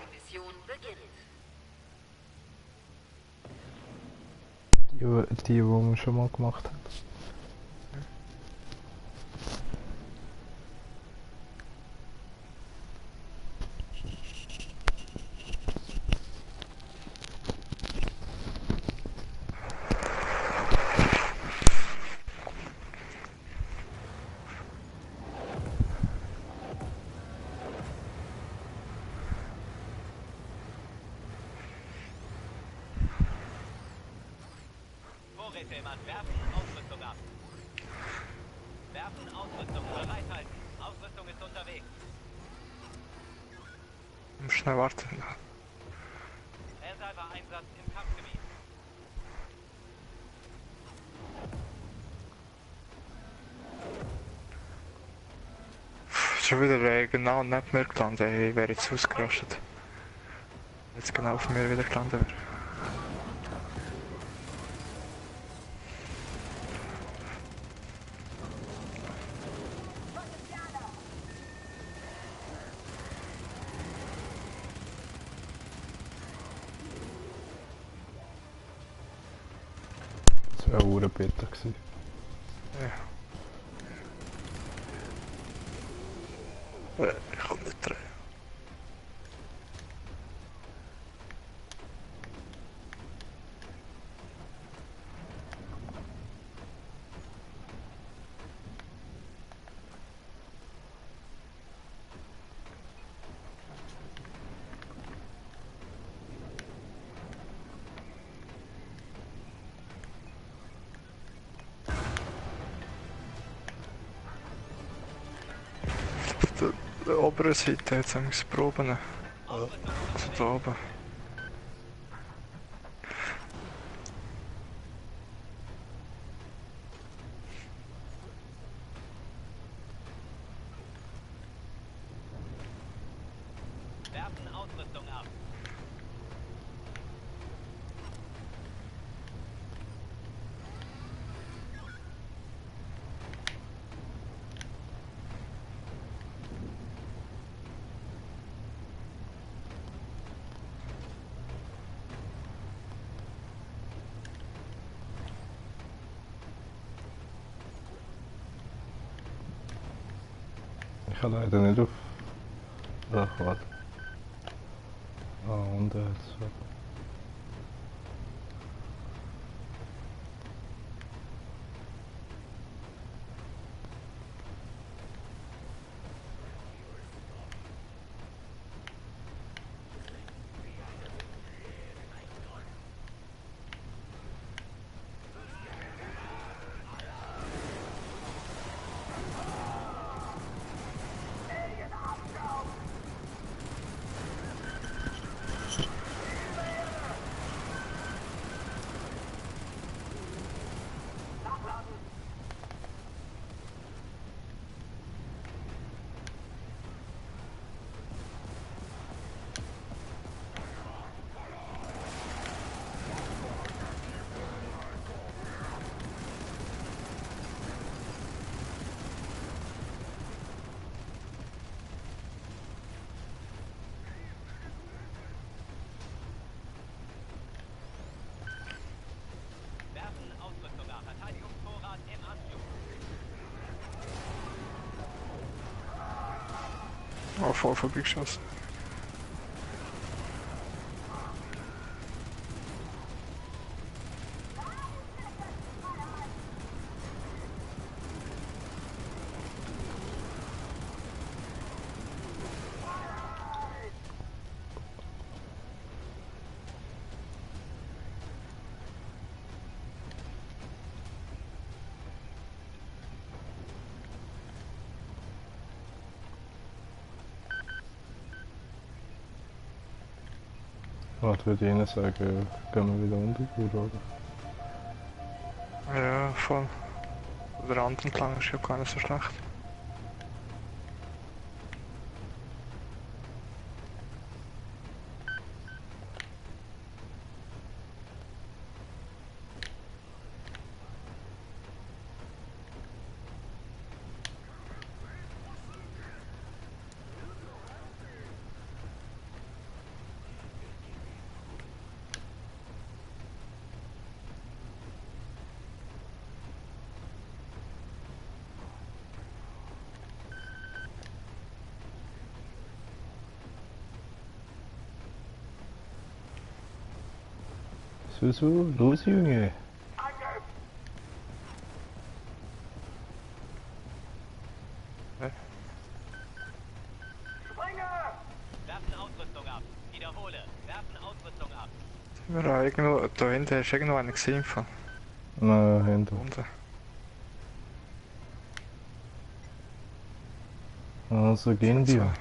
Die Mission beginnt. Die wir schon mal gemacht haben. Vorräte im Werfen, Ausrüstung ab. Werfen, Ausrüstung bereithalten. Ausrüstung ist unterwegs. Schnell warten. Reserve-Einsatz im Kampfgebiet. Schon wieder genau neben mir gelandet. Ich wäre jetzt ausgerastet. Jetzt genau auf mir wieder gelandet wäre. Das wäre auch bitter gewesen. Ich kann nicht drehen. Auf der oberen Seite jetzt haben wir es proben. Also da oben. Werfen Ausrüstung ab. Ich kann leider nicht auf... Ach, warte. Ah, und jetzt. Werfen Ausrüstung ab. Verteidigungsvorrat im Anflug. Oh, voll vorbeigeschossen. Was würde ich Ihnen sagen? Gehen wir wieder unter, oder? Ja, voll. Der Rand entlang ist ja gar nicht so schlecht. So, los Junge! Werfen Ausrüstung ab. Wiederhole. Werfen Ausrüstung ab. Ja, irgendwo, da hinten hast du irgendwo einen gesehen von Nein, hinter. unten. Also gehen wir.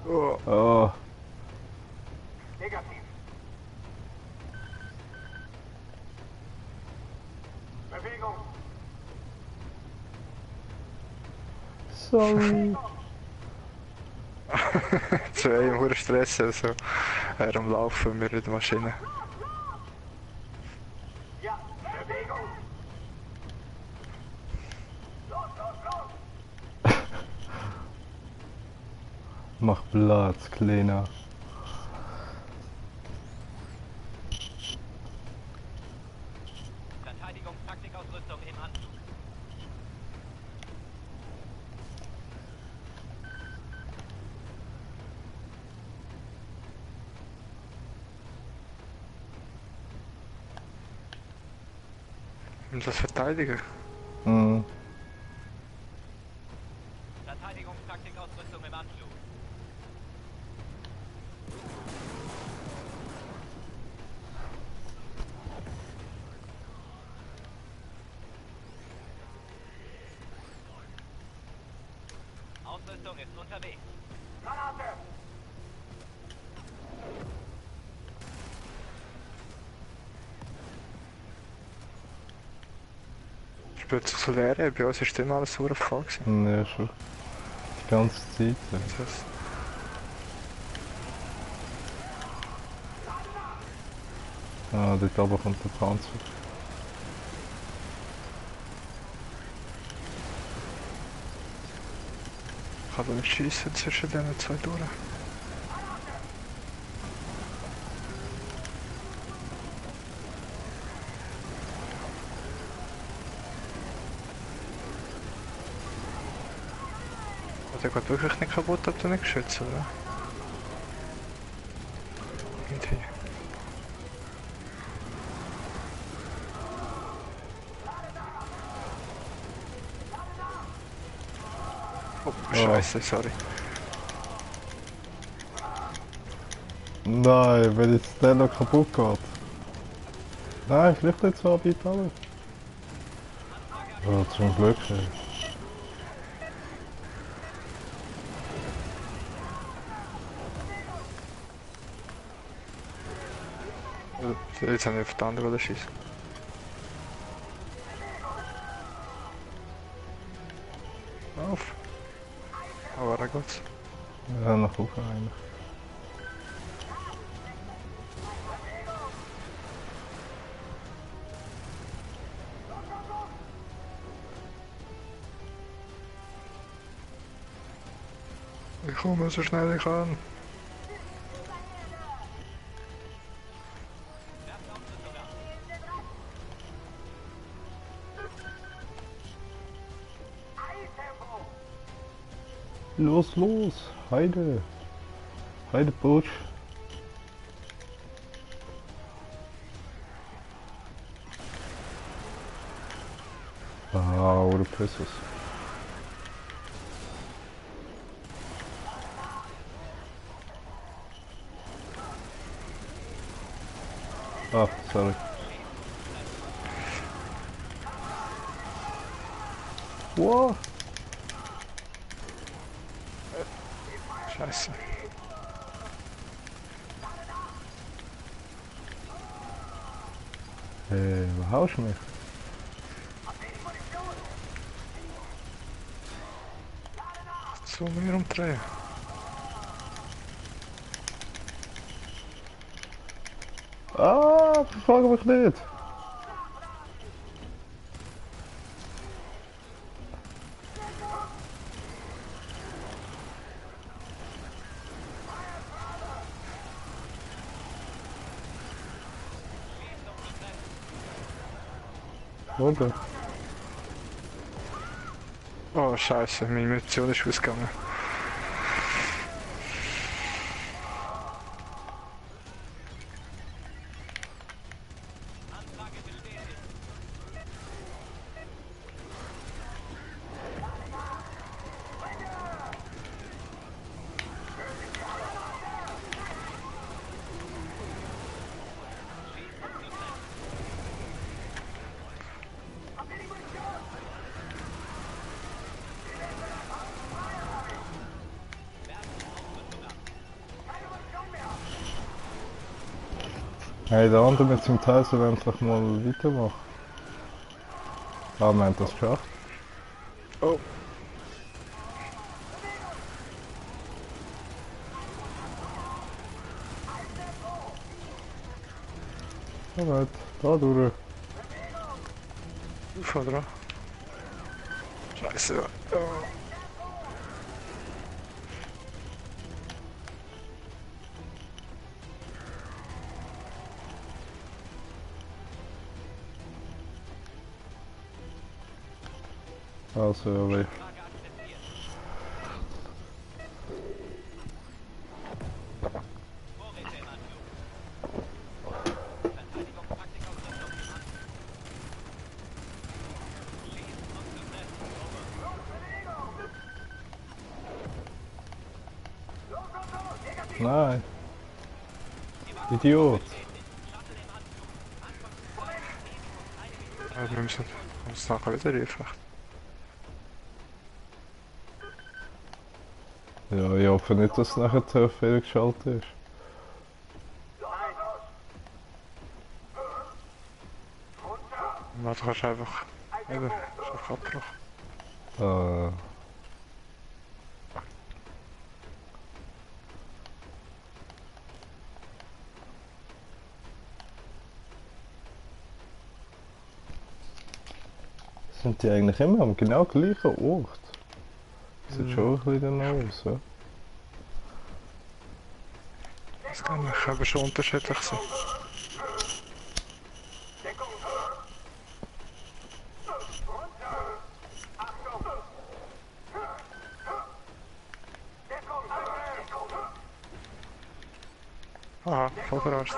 Oh, Oh, Negativ. Bewegung. sorry. zwei im hohen Stress, also am Laufen, wir in der Maschine. Ja, Bewegung. Los, los, los. Mach Platz, Kleiner. Verteidigungstaktikausrüstung im Anflug. Und das verteidigen. Mhm. Verteidigungstaktikausrüstung im Anflug. Ausrüstung ist unterwegs. Granate. Spielt es so leer, bei uns ist immer alles so voll gewesen. Ja, schon. Die ganze Zeit. Ja. Das heisst, Ah, dort oben kommt der Panzer. ich kann da nicht schiessen zwischen diesen zwei durch. Der geht wirklich nicht kaputt, hat er nicht geschützt, oder? Irgendwie. Oh, Scheiße, sorry. Nein, wenn jetzt der noch kaputt geht. Nein, vielleicht nicht so weit alle. Oh, zum Glück. Ey. Jetzt habe ich auf den anderen schießen. Auf. Aber da geht's. Ja, nach oben eigentlich. Ich komme so schnell ich kann. Los, los! Heide! Heide Busch! Ah, oder Pisses. Ah, sorry. Wow! Scheiße. Wo haust du mich? So mehr umdrehen. Ah, verfolge mich nicht! Oder? Oh Scheiße, meine Munition ist ausgegangen. Hey, der andere mit seinem Teil soll endlich mal weitermachen. Ah, wir haben das geschafft. Oh, Alright, da durch. voll dran. Scheiße. Oh. Also, ja, weh. Vorräte im Anflug. Verteidigung, Taktikausrüstung im Anflug. Schließen und zu treffen. Nein! Idiot! Wir müssen uns nachher wieder reinflechten. Ja, ich hoffe nicht, dass es nachher fehlgeschaltet ist. Du kannst einfach Eben, ist einfach abgebrochen. Äh. Sind die eigentlich immer am genau gleichen Ort? Sieht schon ein bisschen danach aus, ja? Das kann ich aber schon unterschiedlich sein. Deckung. Runter. Achtung. Deckung. Deckung. Aha, voll verarscht.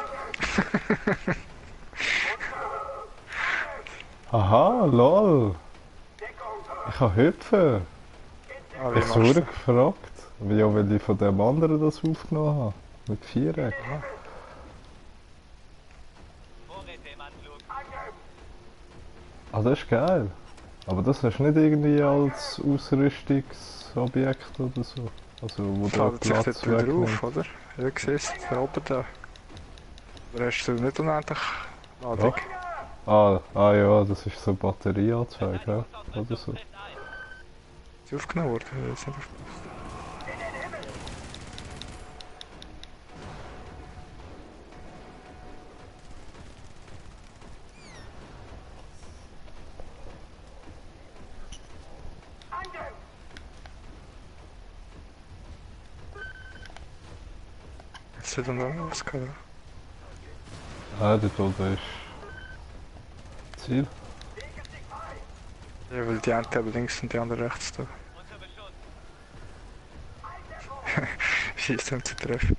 Aha, lol! Ich kann hüpfen! Ah, Ich wie habe so machst du? gefragt. Ja, weil ich von dem anderen das aufgenommen habe. Mit Viereck. Vorräte im Anflug. Ah, das ist geil. Aber das hast du nicht irgendwie als Ausrüstungsobjekt oder so. Also, wo der Ladet sich Platz dort wieder wegnimmt. auf, oder? Ja, siehst du, da oben da. Oder hast du nicht unendlich Ladung? Doch. Ah ja, das ist so Batterieanzeige, ja? Oder so. Trifft ein. Ist sie aufgenommen worden? Ich habe jetzt nicht aufgepasst. Jetzt hat er noch was gehabt. Ah, dort oben ist Ziel. Ja, weil die einen eben links und die anderen rechts da. Unter Beschuss. Schießt um zu treffen.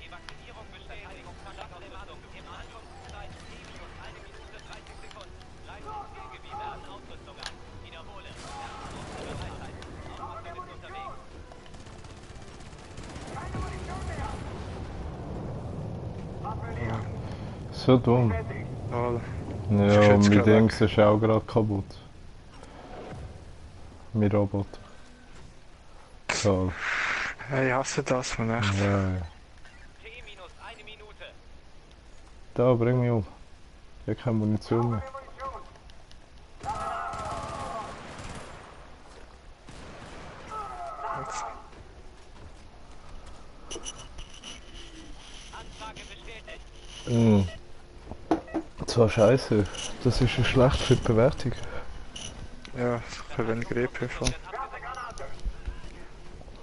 Evakuierung bestätigt. Shuttle im Anflug. Im Anflugszeit T-1 Minute 30 Sekunden. Greifen Zielgebiete an Ausrüstung an. Wiederhole. Große Bereitheit. Ausrüstung ist unterwegs. So dumm. Toll. Ja, schätze mein gerade Dings ist auch gerade kaputt. Mein Roboter. Toll. Hey, ich hasse das, man echt. Ja, ja. T-1 Minute. Da, bring mich um. Ich habe keine Munition mehr. Jetzt. Anfrage bestätigt. Mhm. Zwar scheiße, das ist ja schlecht für die Bewertung. Ja, für weniger EP von.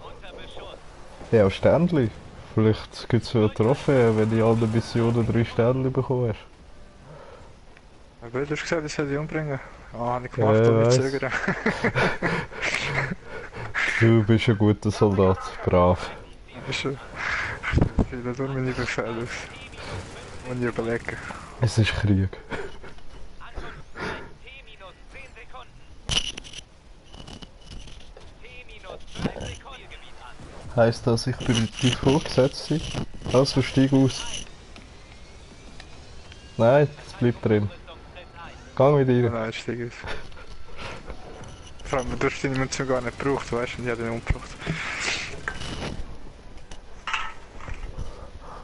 Unter Beschuss. Ja, Sternli. Vielleicht gibt es ja eine Trophäe, wenn du in allen Missionen 3 Sternli bekommen hast. Aber du hast gesagt, ich soll die umbringen. Ah, habe ich gemacht, Ja, und nicht weiss. zögern. Du bist ein guter Soldat, brav. Ist schon. Ich fühle nur meine Befehle aus. Muss ich überlegen. Es ist Krieg. Ankunftszeit T-10 Sekunden. T-3 Sekunden. Gebiet an. Heisst das, ich bin die Vorgesetzte? Also steig aus. Nein, es bleibt drin. Rüstung trifft ein. Gang mit ihr. Nein, steig aus. Vor allem, du hast die Munition gar nicht gebraucht, weißt du, und ich habe den umgebracht.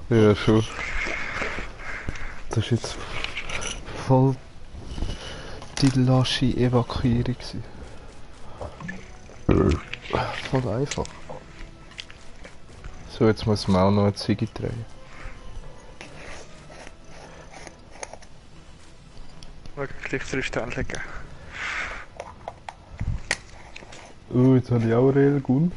Ja, schon. Das ist jetzt voll die lasche Evakuierung gewesen. Voll einfach. So, jetzt muss man auch noch eine Ziege drehen. Schau, gleich 3 Sterne liegen. Jetzt habe ich auch Railgun.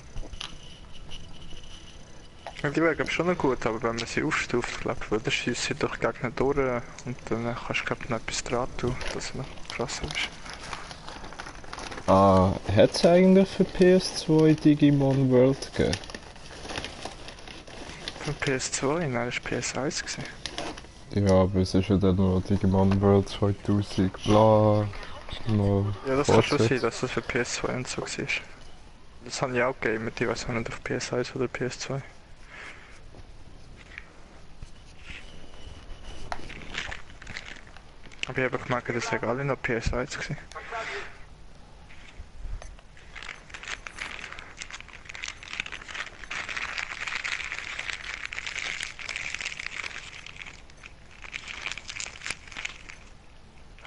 Ja, die wäre glaub ich schon noch gut, aber wenn man sie aufstuft, glaube ich, dann schießt sie durch Gegner durch und dann kannst du glaube ich noch etwas dran tun, dass es noch krasser ist. Ah, hat es eigentlich für PS2 Digimon World gegeben? Von PS2, nein, das war PS1 gewesen. Ja, aber es ist ja dann noch Digimon World 2000 bla. Noch Ja, das kann schon sein, fortsetzt. dass das für PS2 und so war. Das habe ich auch gegeben, ich weiß auch nicht auf PS1 oder PS2. Aber ich habe gemerkt, das sei alle noch PS1 gewesen.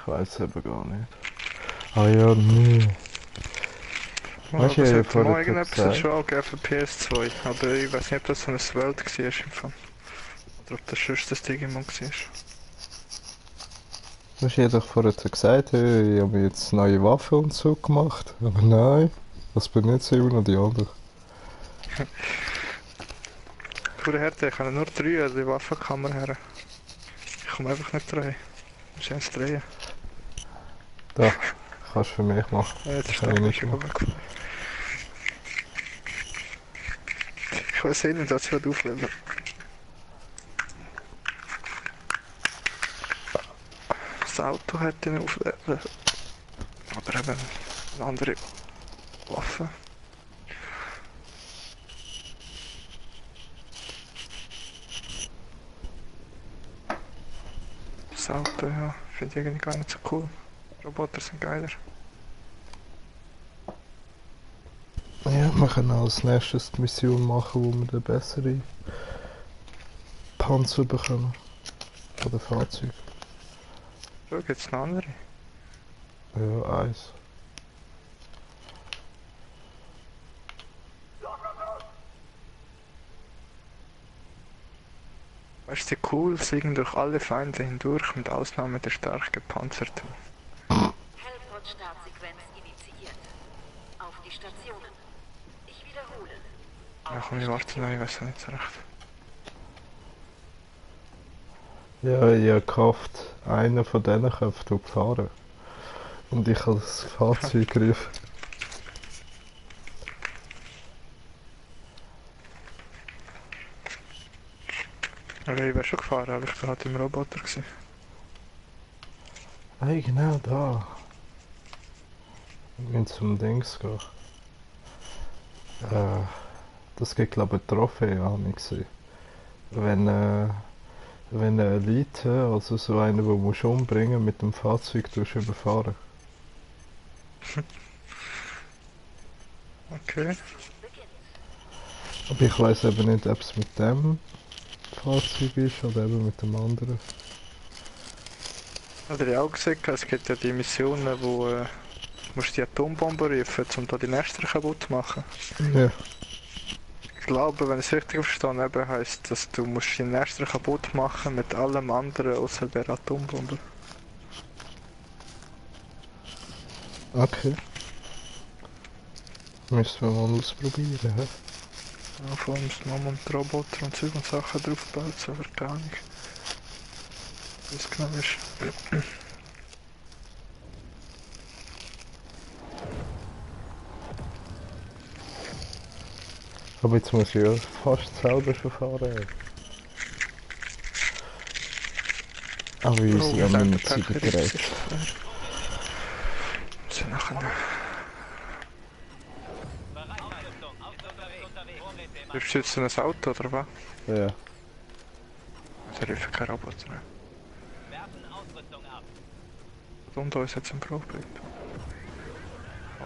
Ich weiß eben gar nicht. Ah ja, nee. Weißt du, Das ich hätte vorher mal irgendetwas gesagt. schon angegeben für PS2. Aber ich weiß nicht, ob das so ein Welt war im Fall. Oder ob das schon das Digimon war. Du hast ja doch vorher gesagt, hey, ich habe mir jetzt neue Waffen und so gemacht. Aber nein, das bin nicht so noch die anderen. Coole Härte, ich kann nur 3 an die Waffenkammer her. Ich komme einfach nicht rein. Schönes Drehen. Da, kannst du für mich machen. Ja, jetzt Das ist habe da ich ein nicht bisschen gemacht. weggefahren. Ich weiß eh nicht, dass ich aufleben. Das Auto hätte ich nicht aufleben. Aber eben eine andere Waffe. Das Auto, ja, finde ich irgendwie gar nicht so cool. Roboter sind geiler. Ja, wir können als nächstes die Mission machen, wo wir den besseren Panzer bekommen. Oder Fahrzeug. So, gibt's noch andere? Ja, eins. Weißt du, cool, siegen durch alle Feinde hindurch, mit Ausnahme der stark gepanzerten. Hellport-Startsequenz initiiert. Auf die Stationen. Ich wiederhole. Ja, Auf komm, die ich warte noch, Stationen. ich weiß nicht so recht. Ja, ich habe gehofft, einer von denen köpft fahren. Und ich habe das Fahrzeug gegriffen. Aber ich wäre schon gefahren, aber ich war halt im Roboter gewesen. Hey, genau da. Wir müssen zum Dings gehen. Das gibt glaube ich eine Trophäe, habe ich gesehen. Wenn eine Elite, also so einer, den musst du umbringen, mit dem Fahrzeug überfahren. Okay. Beginnt. Aber ich weiß eben nicht, ob es mit dem Fahrzeug ist oder eben mit dem anderen. Oder ich auch gesehen, es gibt ja die Missionen, wo du musst die Atombombe rufen, um da die Nester kaputt zu machen. Ja. Ich glaube, wenn ich es richtig verstanden habe, heisst dass du musst die Nester kaputt machen mit allem anderen außer der Atombombe. Okay. Müssen wir mal ausprobieren, hä? Ja, vor allem müssen wir mal mit Roboter und Zeug und Sachen draufbauen, aber gar nicht. Wie es genau ist. Aber jetzt muss ich ja fast selber schon fahren. Aber wir sind ja nicht mit Zigaretten. So nachher. Bereitstellung, Ausrüstung ist unterwegs. Vorräte im Wirfst du jetzt in ein Auto oder was? Ja. Also rufen kein Roboter. Werfen Ausrüstung ab. Und da ist jetzt ein Problem.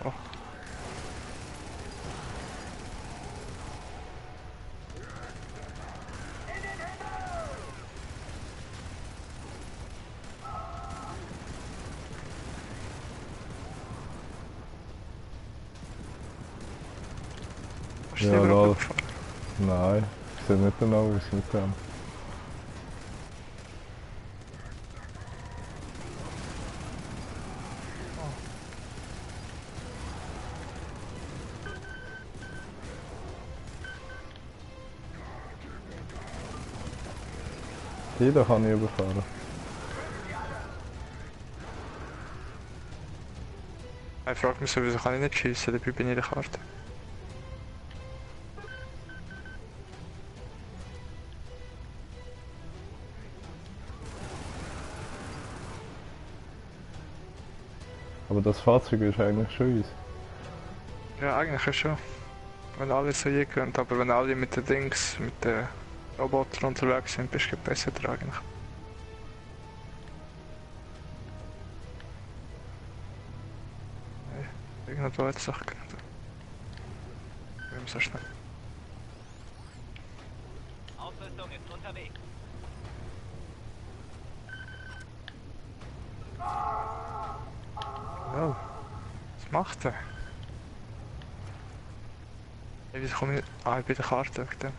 Oh. Hast du Ja, den lol. Roboter gefahren? Nein, sieht nicht danach aus mit dem. Jeder kann ich überfahren. Ich frage mich so, wieso kann ich nicht schiessen, dabei bin ich in der Karte. Aber das Fahrzeug ist eigentlich schon eins. Ja, eigentlich schon. Wenn alle so je können, aber wenn alle mit den Dings, mit den Robotern unterwegs sind, bist du besser dran eigentlich. Nee, irgendwo hat es auch gehabt. Wir müssen so schnell. Ausrüstung ist unterwegs. Oh, was macht er? Hey, wieso komme ich... Ah, ich bin der Karte. Da.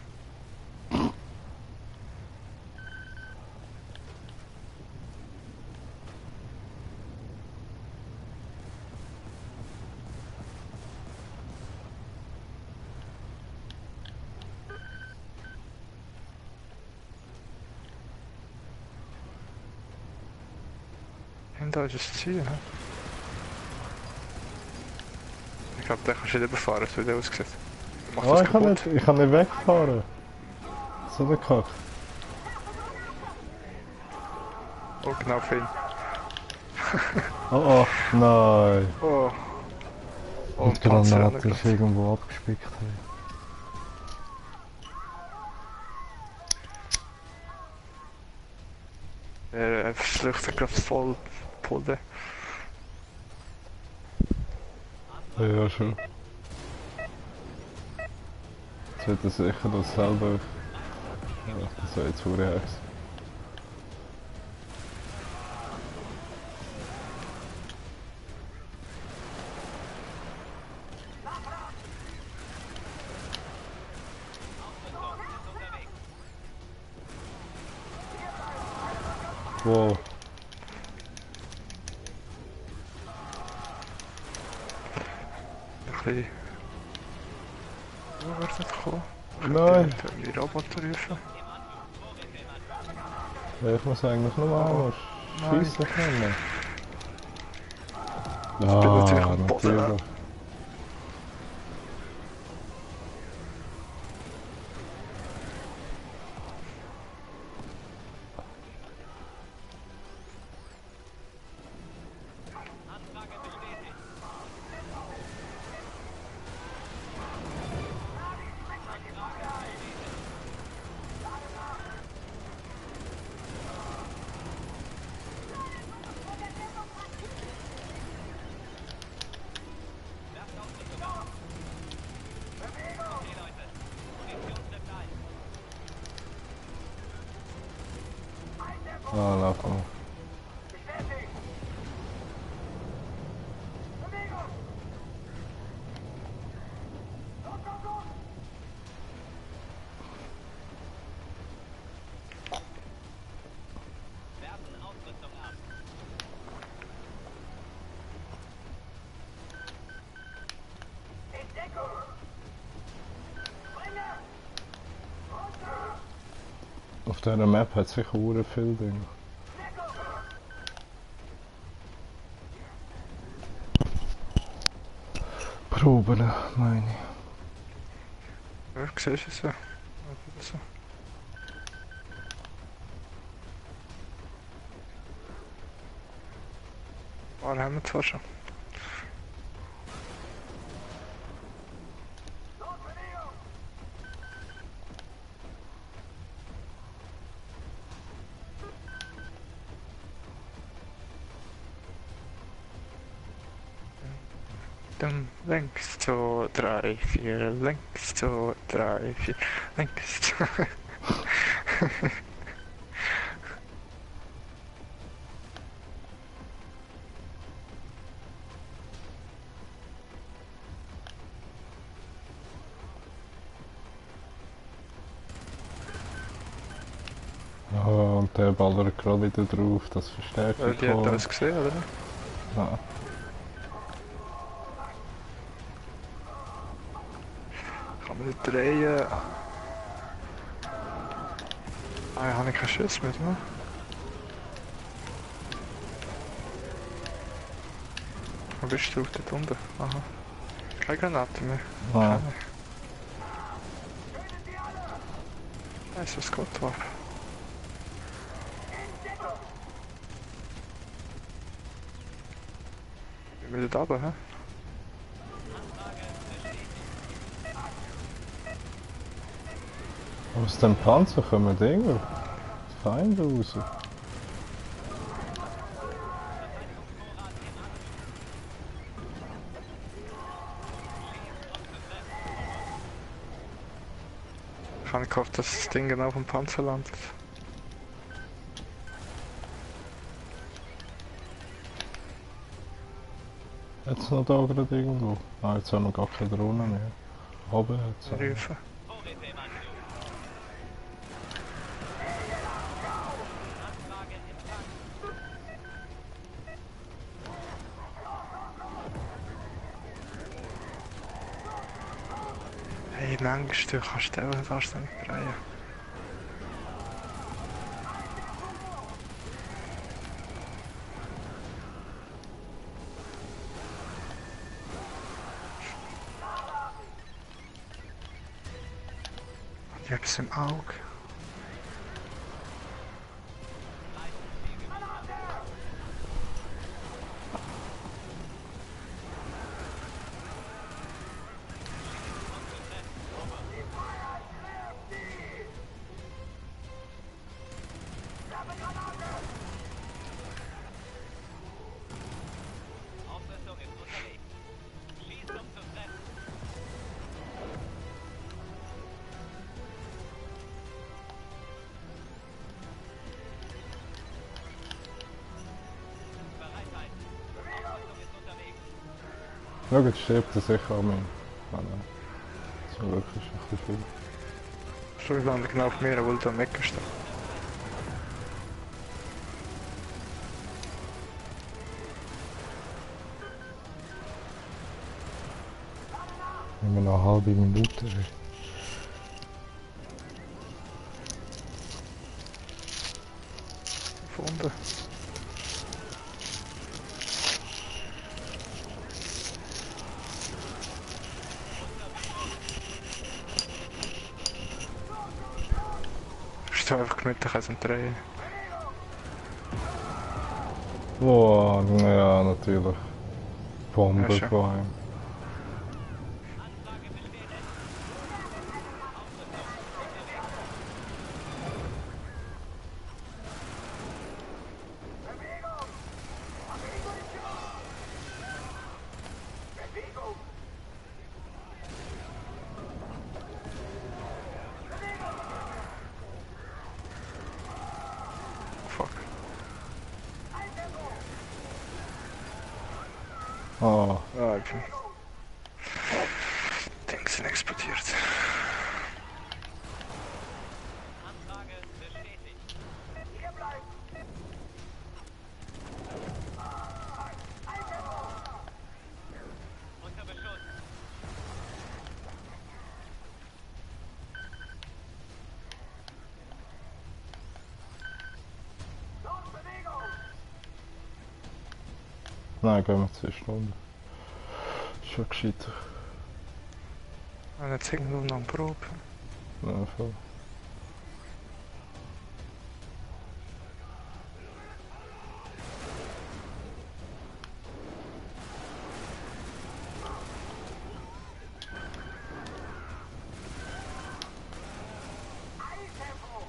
Und da ist das Ziel, hä? Ich glaube, den kannst du nicht überfahren, so wie der aussieht. Macht Oh, das ich kann kaputt. nicht, ich kann nicht wegfahren. So eine Kacke. Oh, genau für ihn. Oh, oh, nein. Oh. Oh, Und ein Panzer hat Granate er ist gerade. irgendwo abgespickt. Hey. Er verschluckt gerade voll Pulle. Ja, schon. Jetzt wird er sicher das selber. Ja, das soll jetzt vorher sein. Wow. Ein bisschen... Wo wird das kommen? Nein. Die Roboter rufen. Ja, ich muss eigentlich nur mal Nein. schiessen können. bin natürlich Ah, am Boden, natürlich. Anfrage bestätigt. Okay, Leute. Munition trifft ein. Ah, lauf mal. Bestätigt! Bewegung! Los, los, los! Werfen Ausrüstung ab. In Deckung! Springe! Runter! Auf dieser Map hat es sicher sehr viel Dinge. Deckung! Proben, meine ich. Ja, siehst du es so? So. Paar haben wir zwar schon. Los, Bewegung! Dann links, 2, 3, 4, links, 2, 3, 4, links, 2. Ah, und der ballert gerade wieder drauf, das verstärkt Die hat voll. alles gesehen, oder? Ja. Kann man nicht drehen. Ah, ich habe keinen Schuss mit, ne? Wo bist du dort unten? Aha. Keine Granate mehr. Ah. Nice, was geht da? Wir sind da oben, hä? Aus dem Panzer kommen Dinge. Feinde raus. Ich habe gehofft, dass das Ding genau auf dem Panzer landet. Jetzt noch da gerade irgendwo? Ah, jetzt haben wir gar keine Drohne mehr. Oben jetzt. Rufen. Vorräte im Anflug. Anfrage empfangen. Hey, manchmal du kannst du fast nicht drehen. Ich habe es im Auge. Aufrüstung ist unterwegs. Schießt um zu treffen. Bereitheit. Aufrüstung ist unterwegs. Schau, jetzt stirbt er sicher an mir. Ah nein. Zum Glück ist ein bisschen viel. Schon landen genau auf mir, obwohl da am Ecken steht. Immer noch eine halbe Minute. Ey. Gefunden. Ist einfach gemütlich als ein Drehen. Oh, ja, natürlich. Bombe Ja, schon. vor allem. Anfrage bestätigt. Aufrüstung unterwegs. Bewegung! Fuck. Oh, Ah, ich bin... Dings sind explodiert. Anfrage bestätigt. Hier bleiben! Unter Beschuss. Los, Bewegung! nein, gehen wir 2 Stunden. Schon gescheiter. Und jetzt irgendwo noch eine Probe. Ja, voll. Eiltempo!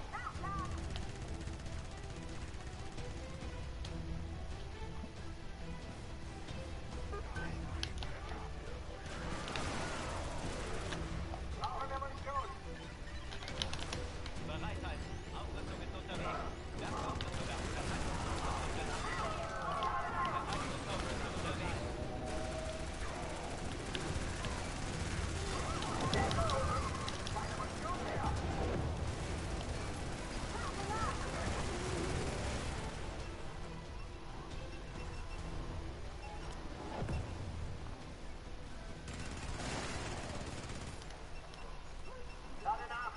Brauchen wir Munition! Bereitheit. Aufrüstung ist unterwegs. Werkstatt sogar. Verteidigungsausrüstung ist unterwegs. Lade nach!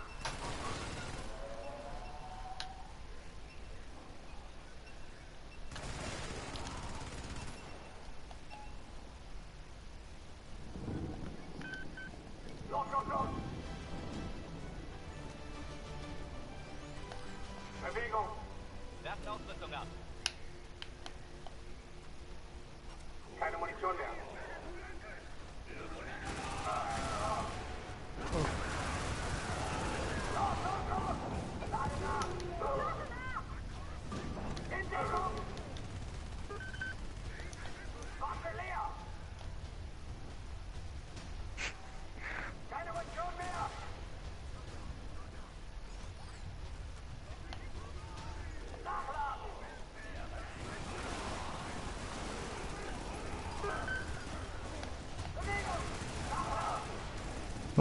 Los, los, los! Bewegung! Werft Ausrüstung ab. Keine Munition mehr! In Deckung! Waffe leer! Keine Munition mehr! Nachladen!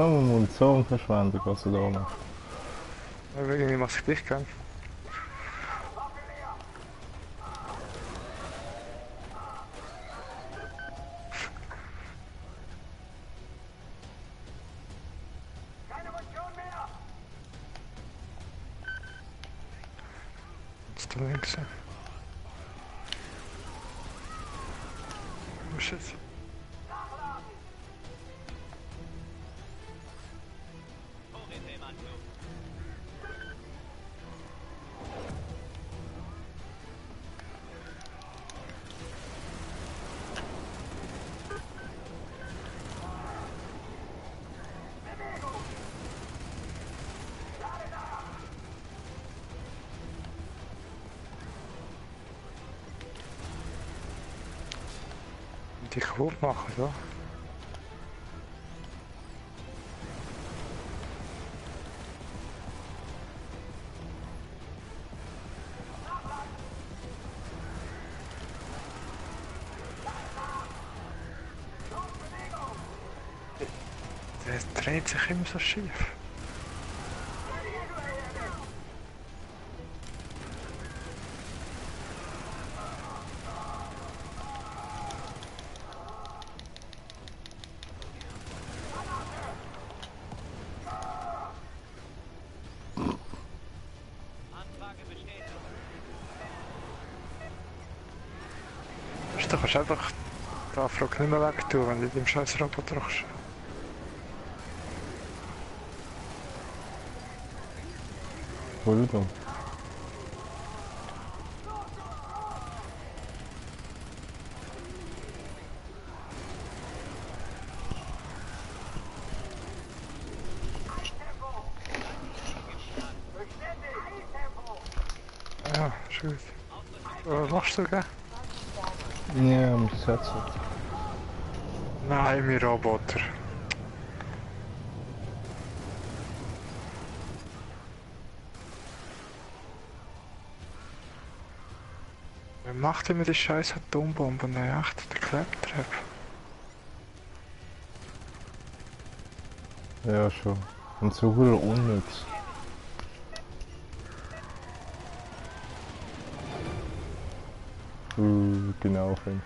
Nochmal Munition verschwendet, was du da machst. Ja, irgendwie mach's gleich gern. Keine Munition mehr! Jetzt da links. Oh shit. Vorräte im Anflug. Die kaputt machen, ja? Der dreht sich immer so schief. Anfrage bestätigt. Du kannst einfach die Anfrage nicht mehr wegtun, wenn du dem scheiß Roboter drückst. Entschuldigung. Ja, ist gut. Was machst du, gell? Ja, mich setzen. Nein, mein Roboter. Wer macht immer die scheiß Atombombe? Nein, echt, der Klapptrap. Ja, schon. Und so wieder unnütz. Genau. Fin.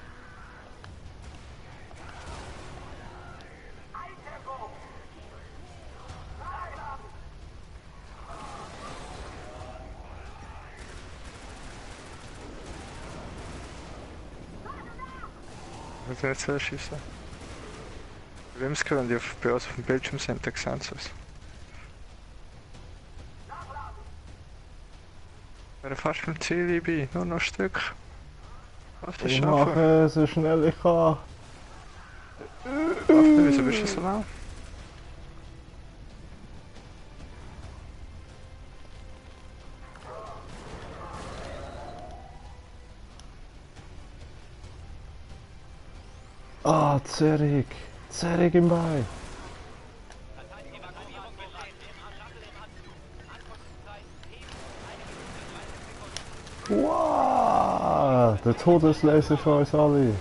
Was soll ich jetzt schießen? Wenn die bei uns auf dem Bildschirm sind, dann sehen sie es. Wir sind fast beim Ziel dabei, nur noch ein Stück. Was ist Ich schaffen? mache so schnell ich kann. Wieso bist du so lang? Ah, Zerig. Zerig im Bein. Evakuierung bereit. Shuttle im Anflug. Ankunftszeit 1 Minute 30 Sekunden. Wow, der Todeslaser für uns alle.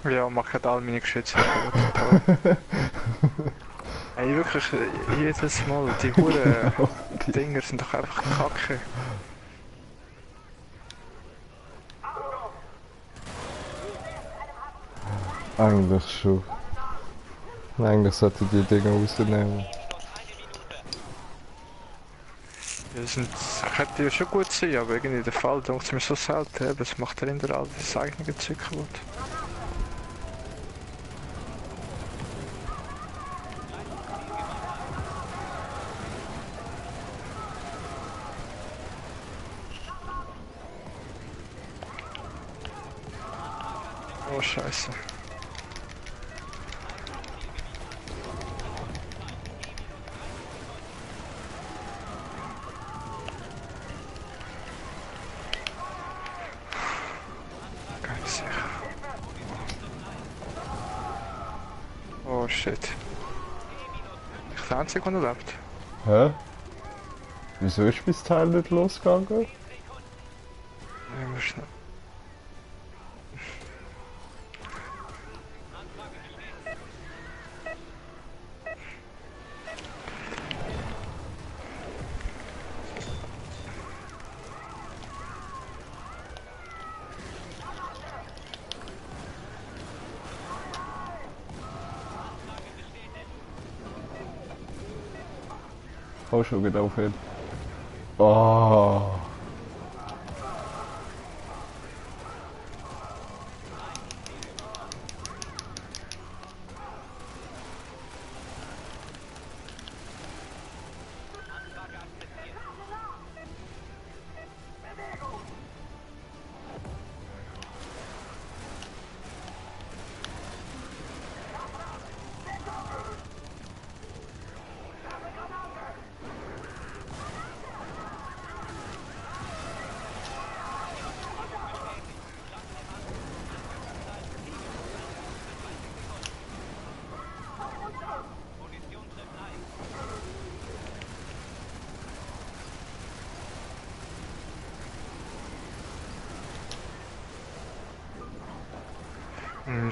Ja, mach halt all meine Geschütze kaputt. Ey, wirklich, jedes Mal, die Huren Dinger sind doch einfach kacke. Eigentlich schon. Eigentlich sollte die Dinger rausnehmen. Ja, könnte ja schon gut sein, aber irgendwie der Fall denkt es mir so selten, eben, es macht der all das eigene Zeug kaputt. Oh Scheiße. Ganz sicher. Oh shit. Ich der Einzige, der lebt. Hä? Wieso ist das Teil nicht losgegangen? Ja, muss schnell. Oh, schon wieder aufhören. Oh.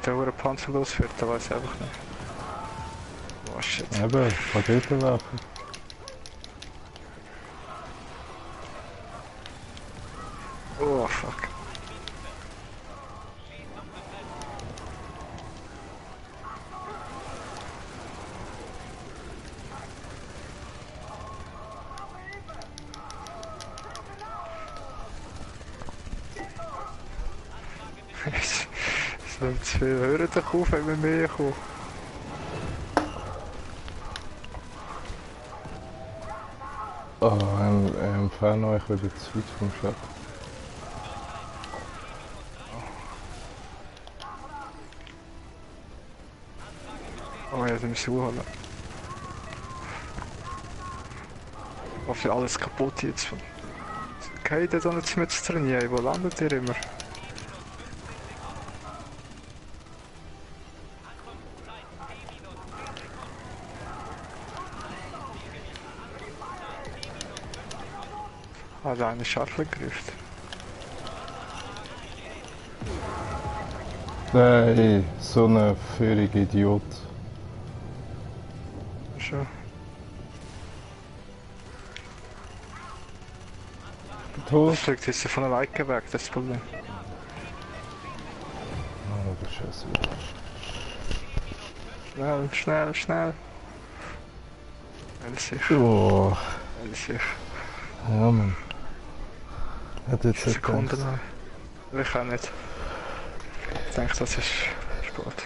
Der wo der Panzer losfährt, da weiß ich einfach nicht. Oh shit. Eben, Raketen werfen. Oh fuck. Es nimmt zu viel. Hört doch auf, wenn wir mehr kommen. Oh, Inferno, ich will jetzt zu weit vom Stadt. Oh ja, dann müssen wir holen. Oh, für alles kaputt jetzt. Geht der da nicht mit zu trainieren? Wo landet ihr immer? Ah, da eine scharfe Griff. Nein, so ein völliger Idiot. Schon. Tot? Das fliegt jetzt von der Leike weg, das ist das Problem. Oh, du Scheiße. Schnell, schnell, schnell. Elsicht, Oh, Elsicht. ja Mann. Hätte jetzt nicht Sekunden gedacht. noch. Ich auch nicht. Ich denke, das ist Sport.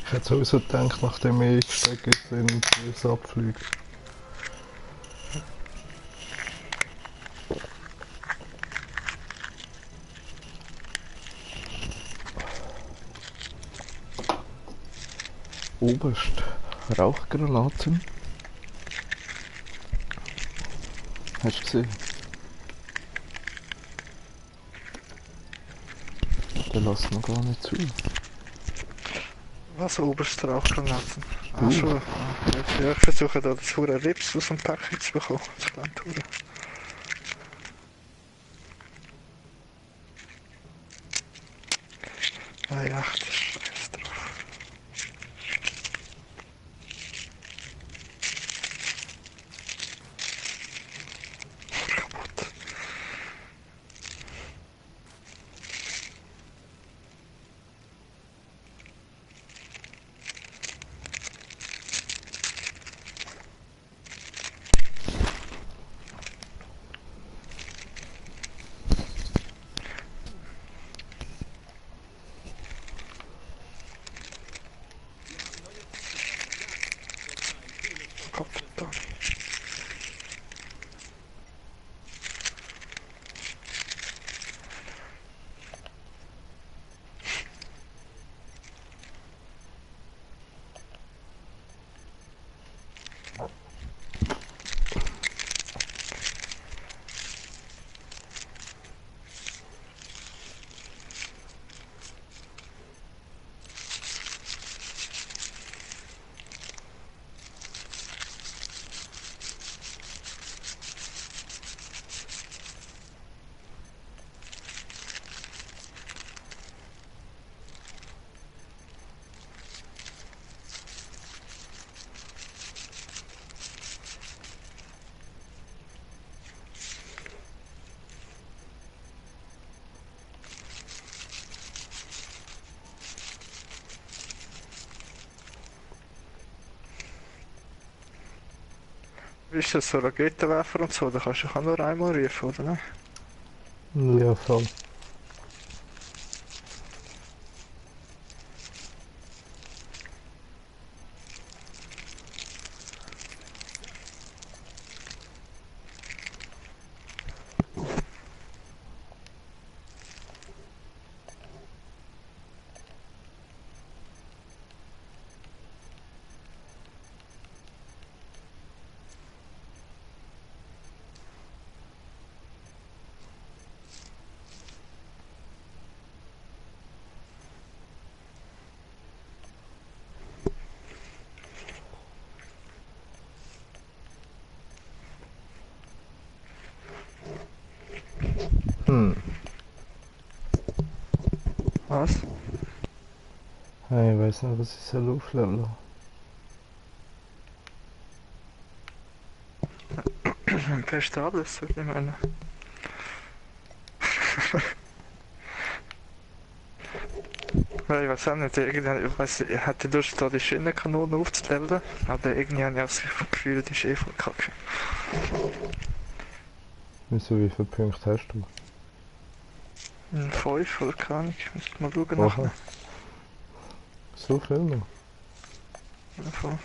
Ich hätte sowieso gedacht, nachdem wir eingestiegen sind, wie es abfliegt. Oberst Rauchgranaten. Hast du gesehen? Der lässt noch gar nicht zu. Was, oberste Rauchgranaten? Ah, schon. Ah, ja, ich versuche da das hure Rips aus dem Päckchen zu bekommen. Das klingt hure. Ah ja, echt, scheiß drauf. Kaputt. Kaputt. Ist das so Raketenwerfer und so? Da kannst du auch nur einmal rufen, oder nicht? Ja, voll. Hm. Was? Hey, ich weiß nicht, was ich soll aufleveln. Am besten alles, würde ich meinen. Weil ich weiß auch nicht, irgendwie, ich weiss, ich hätte Lust, da die Schienenkanone aufzuleveln, aber irgendwie habe ich auch das Gefühl, die ist eh voll kacke. Wieso, wie viele Punkte hast du? 5 oder keine Ahnung, ich muss mal schauen Aha. nachher. So viel noch? Ja, voll.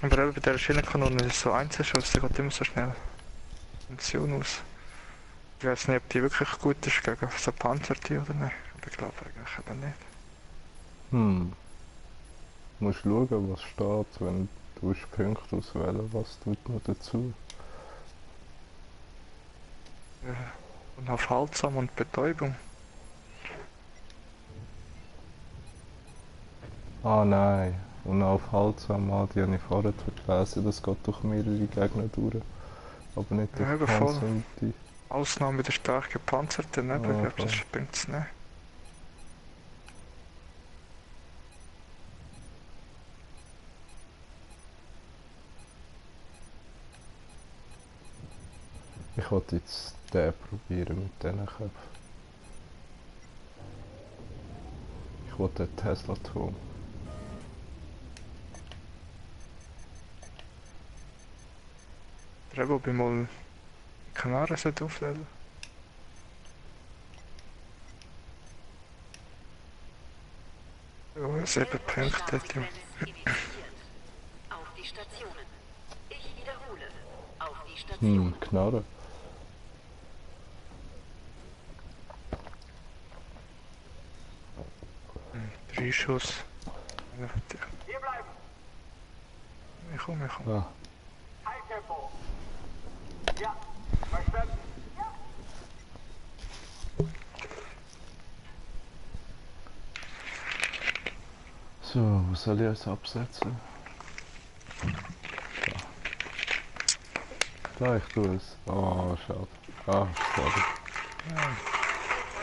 Aber eben bei der Schienenkanone ist es so Einzelschuss, der geht immer so schnell. Munition aus. Ich weiß nicht, ob die wirklich gut ist gegen so Panzerte oder nicht. Aber ich glaube eigentlich eben nicht. Hm. Du musst schauen, was steht, wenn du Punkte auswählen, was tut noch dazu. Unaufhaltsam und Betäubung. Ah nein, unaufhaltsam, die habe ich vorher gelesen, das geht durch mehrere Gegner durch. Aber nicht Ja, durch eben voll. Panzerte. Ausnahme der stark gepanzerten, aber ich Ah, glaube, das voll. bringt es nicht. Ich wollte jetzt den probieren mit diesen Köpfen. Ich wollte den Tesla-Turm. Der Rebel bei mal Kanaren sollte aufladen. Ja, 7 Punkte hat ja. Startsequenz initiiert. Auf die Stationen. Ich wiederhole. Auf die Stationen. Knarre. Drei Schuss. Ja, Hier bleiben. ich komme. Ah, Eiltempo. Ja, verstanden. so, was soll ich jetzt absetzen? Da, ich tue es. Oh, schade. Ah, schade.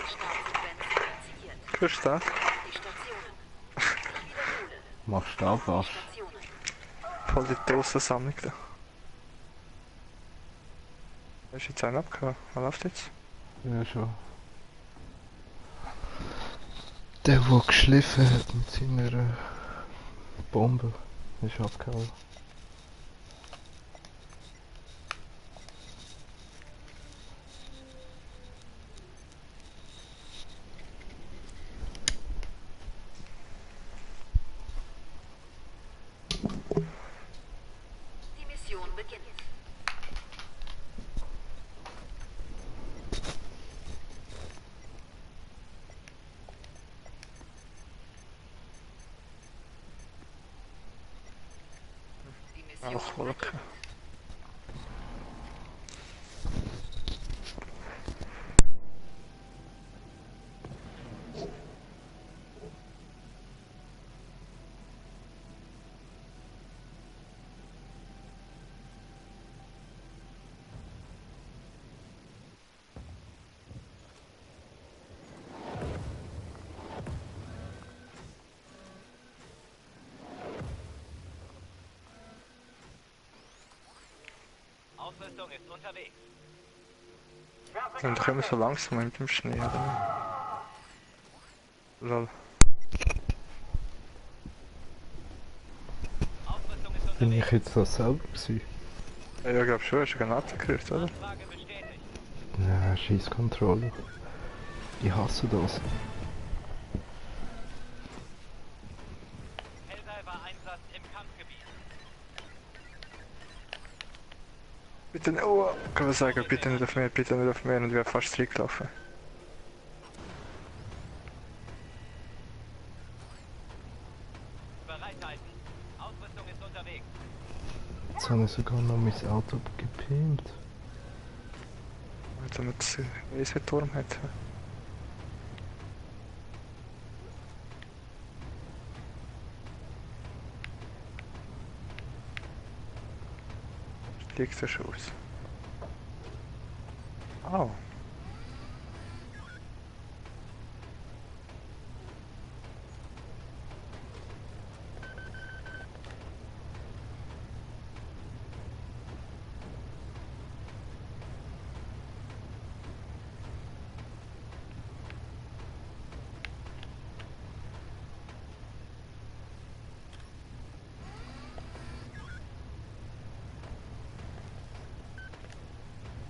Startsequenz initiiert. Hörst du das? Auf die Stationen. Ich wiederhole. Machst du auch was? Stationen. Voll die Dosensammlung da. Hast du jetzt einen abgehauen? Was läuft jetzt? Ja, schon. Der geschliffen hat mit seiner Bombe, ist abgehauen. Die Mission beginnt. Die Mission Ach, Wolke. beginnt. Ausrüstung ist unterwegs. Sind doch immer so langsam mit dem Schnee, oder? Lol. Ausrüstung ist Bin unterwegs. ich jetzt da selber gewesen? Ja, ich glaube schon, hast du eine Granate gekriegt, oder? Anfrage bestätigt. Ja, scheiß Controller. Ich hasse das. Helldiver-Einsatz im Kampfgebiet. Bitte, oh, kann man sagen, bitte nicht auf mehr, bitte nicht auf mehr, und ich wäre fast zurückgelaufen. Bereithalten. Ausrüstung ist unterwegs. Jetzt habe ich sogar noch mein Auto gepimpt. Wenn man das Laserturm hat. Liegt der Schuss. Oh.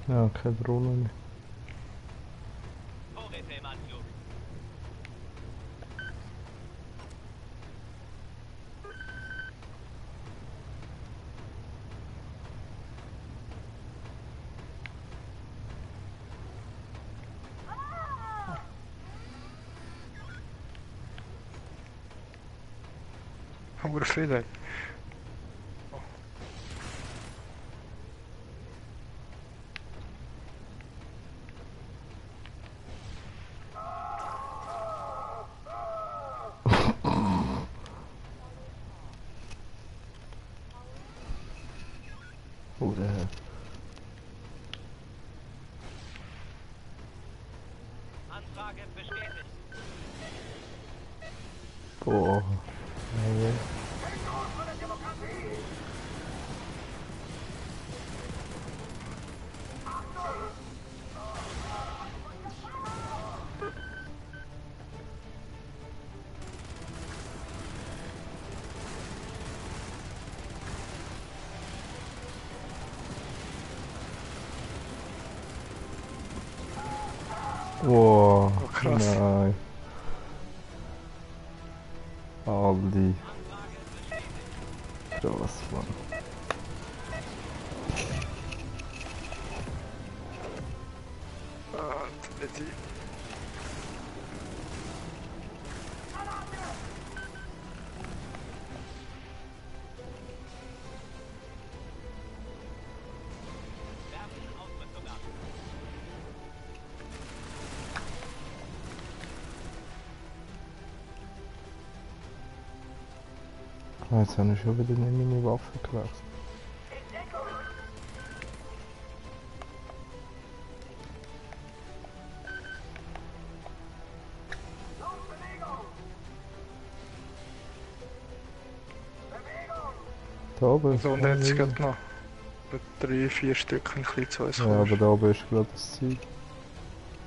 Ja, keine Drohne mehr. Vorräte im Anflug. Hohe Fehler. Oder... Anfrage bestätigt. Boah. Nee. Boah, Oh, krass. nein. Aldi. Krass, Mann. Ah, die. Werfen Ausrüstung ab. Ah, jetzt habe ich schon wieder nicht meine Waffe gewechselt. Da oben ist So, und kein jetzt Video. gerade noch 3, 4 Stück ein bisschen zu uns Ja, kommen. aber da oben ist gerade das Ziel.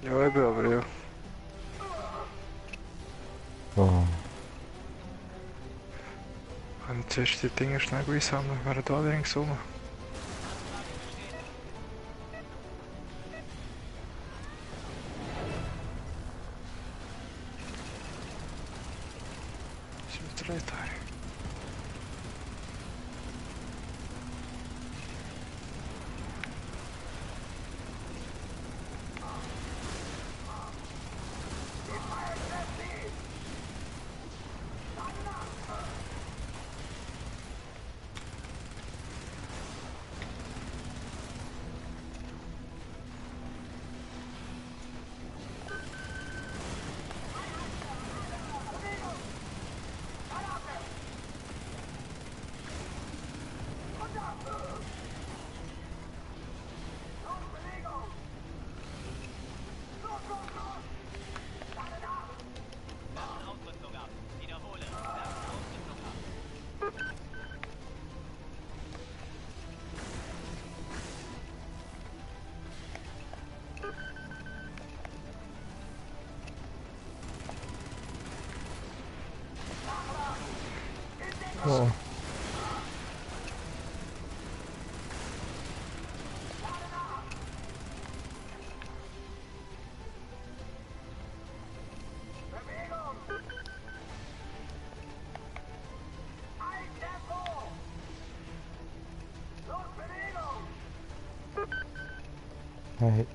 Ja, eben, aber ja. Oh. Und zuerst die Dinge schnell einsammeln, während da ringsum. Das ist wieder ein Teil. Hey.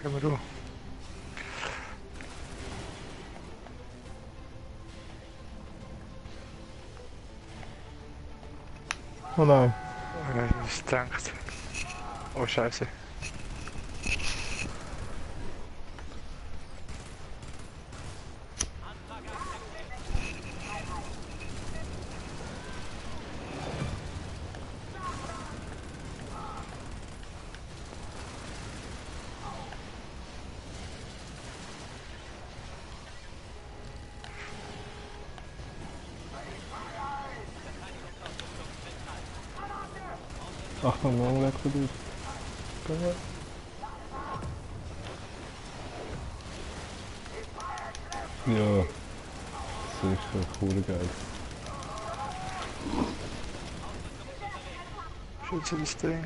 Gehen wir durch. Oh nein. Ich denkt. Oh Scheiße. Achtung, Morgen Kredit. Ja, sicher, cool geil. Schütze das Ding.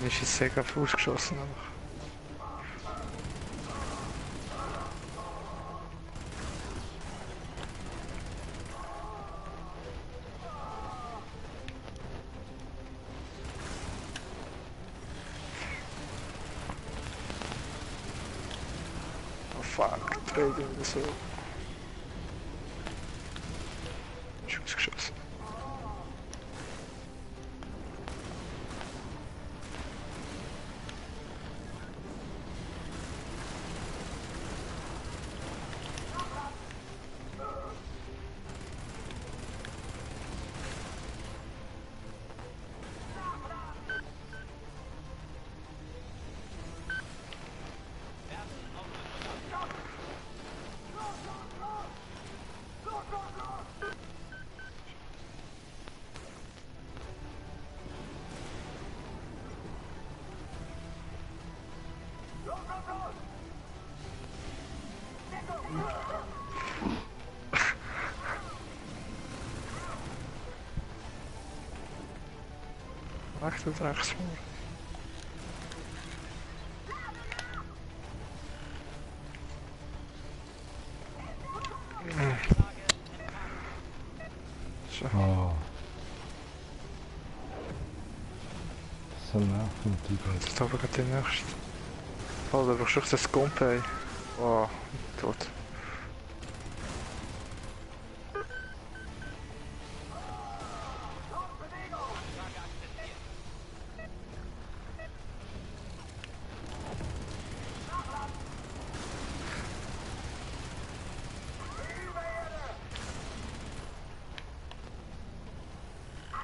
Mir ist jetzt sehr auf ausgeschossen, aber. Oh fuck, Trading oder so. Ist ausgeschossen. Achter und rechts vor. So. Oh. So nervig, die Das ist aber gerade der nächste. Oh, da brauchst du das Compay. Oh, tot.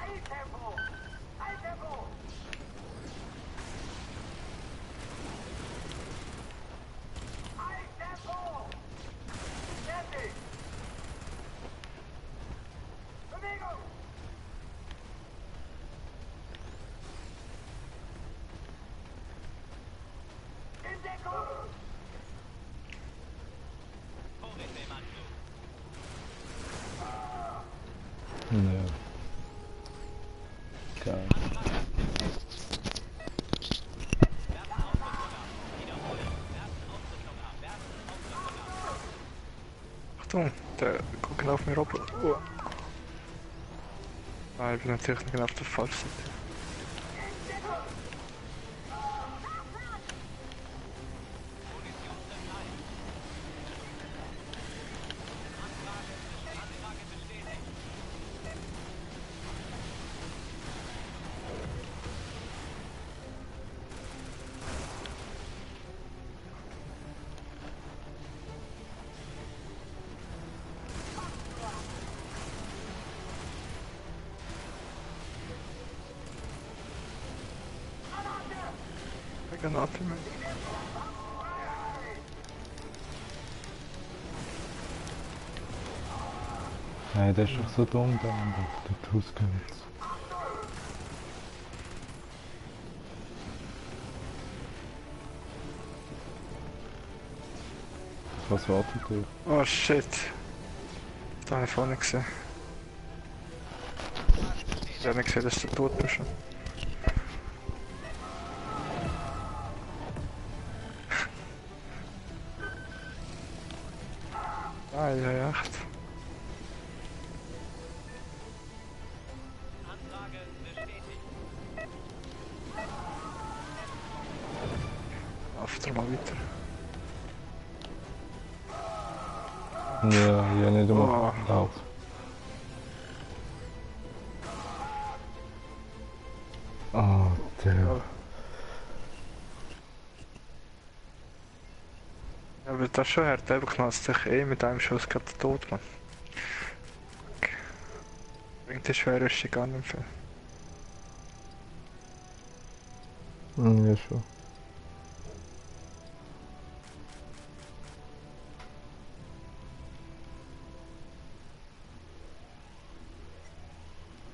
Eiltempo! Eiltempo! Eiltempo! Fertig! Bewegung! In Deckung! Vorräte im Anflug. Ja. Geil. Achtung, der guckt genau auf mir runter. Oh. Nein, ich bin natürlich genau auf der falschen Seite. Granate mehr. Nein, der ist doch so dumm, der andere, der Tuskens. Was wartet ihr? Oh shit. Das habe ich vorhin nicht gesehen. Ich habe nicht gesehen, dass du tot bist. Ah, ja, echt. Anfrage bestätigt. After mal weiter. Ja, hier nicht Oh. einmal laut. Oh, der. Ja, aber das ist schon hart, einfach knallt dich mit einem Schuss gerade tot, Mann. Okay. Bringt die Schwerrüstung gar nicht viel. Ja, schon.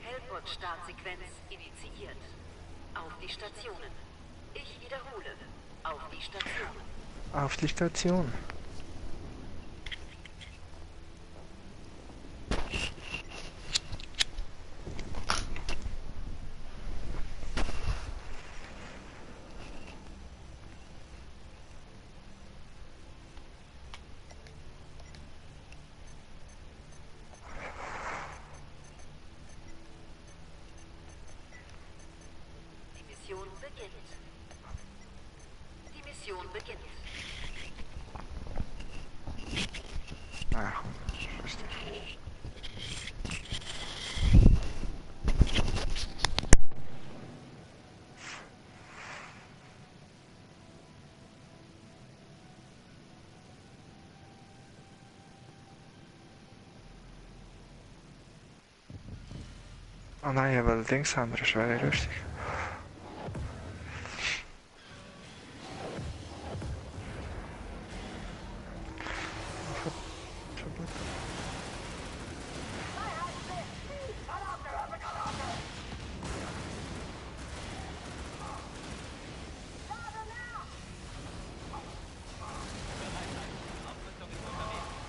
Hellport-Startsequenz initiiert. Auf die Stationen. Ich wiederhole. Auf die Stationen. Auf die Station. Die Mission beginnt. Die Mission beginnt. Ah, komm. Richtig. Oh nein, weil links haben wir eine schwere Rüstung. Aufrüstung ist unterwegs.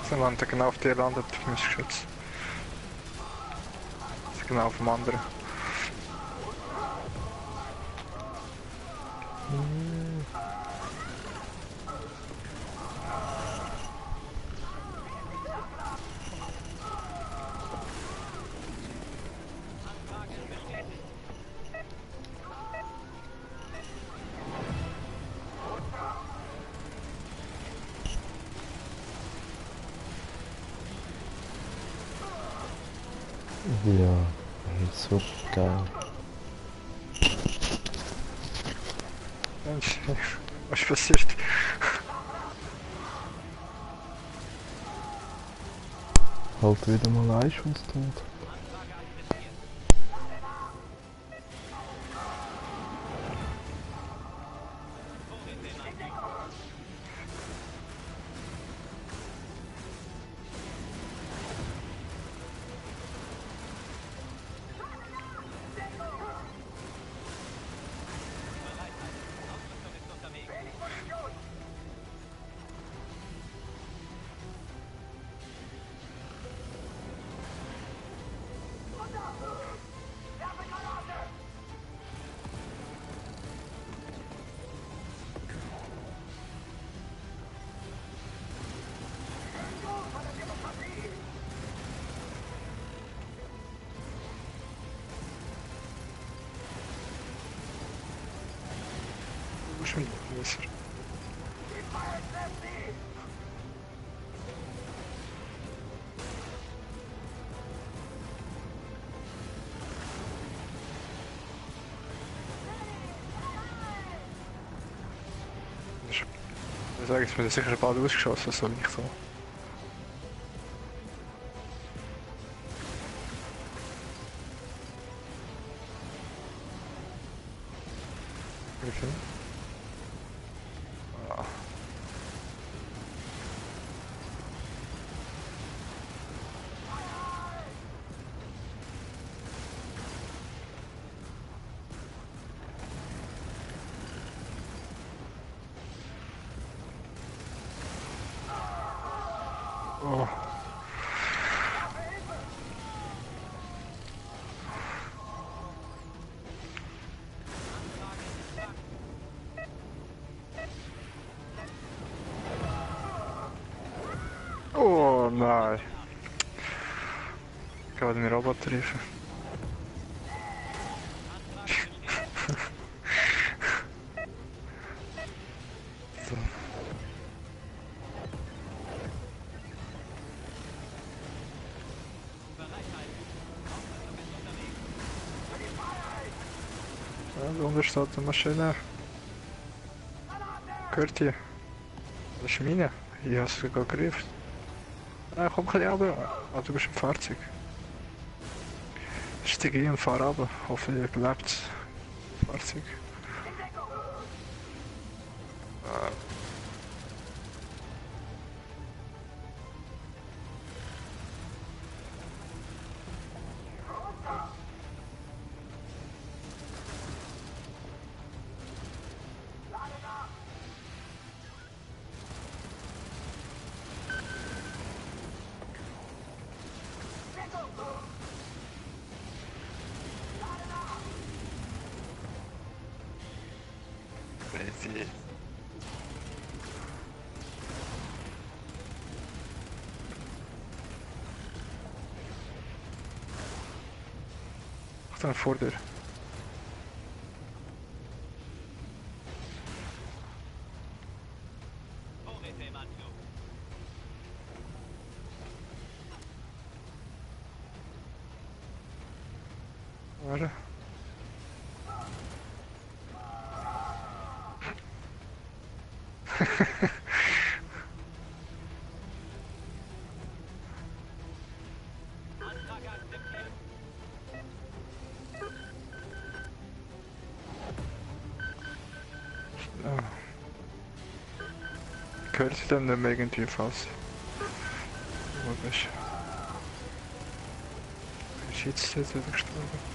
Sie landen genau auf dir landet, mein Geschütz. Sie genau auf dem anderen. Anfrage bestätigt. Ja, so geil. Mensch, was ist passiert? Halt wieder mal ein Schuss tot. Anfrage akzeptiert. Vogelfilm an. Bereitheit. Aufrüstung ist unterwegs. Wo ist mein Messer? Ich sage, jetzt wird sicher ein paar ausgeschossen, das soll nicht so. Wie viel? Ah. Oh. Oh nein. Gerade mir Roboter treffen. So. Ja, da unten steht eine Maschine. Gehört hier. Das ist meine. Ich habe sie gerade gegriffen. Ah, komm ein bisschen runter. Ah, du bist im Fahrzeug. Steig ein und fahr runter. Hoffe, ihr bleibt das Fahrzeug. Crazy. Ach, dann vor dir. Vorräte im Anflug. Warte. Antrag akzeptiert. Ah. Gehört sie dann nicht mehr irgendwie fast? Wo bist du? Ist jetzt wieder gestorben?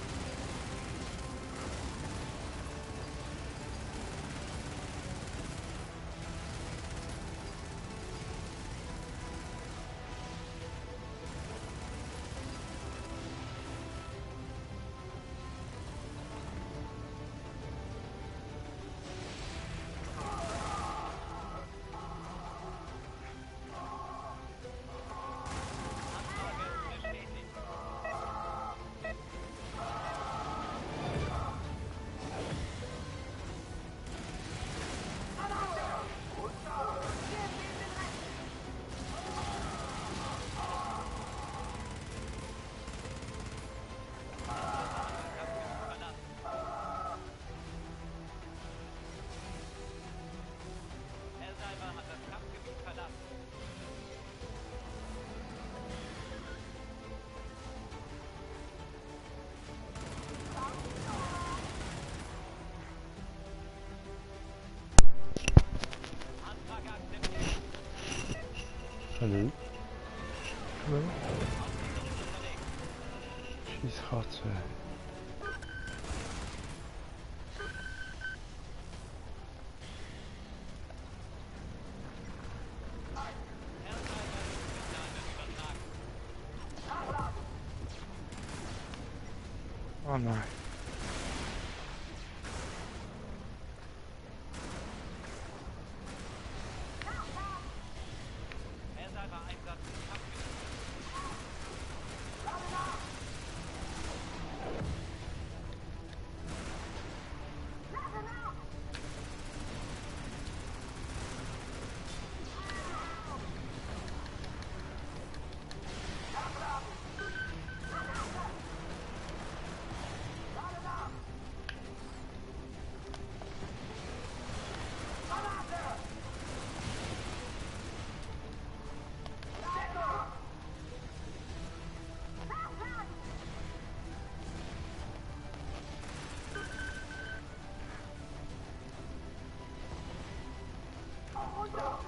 Helldiver hat das Kampfgebiet verlassen. Antrag akzeptiert. Hallo? Hallo? Schießkratze. Oh nein. Helldiver Einsatz im Kampfgebiet. Ja.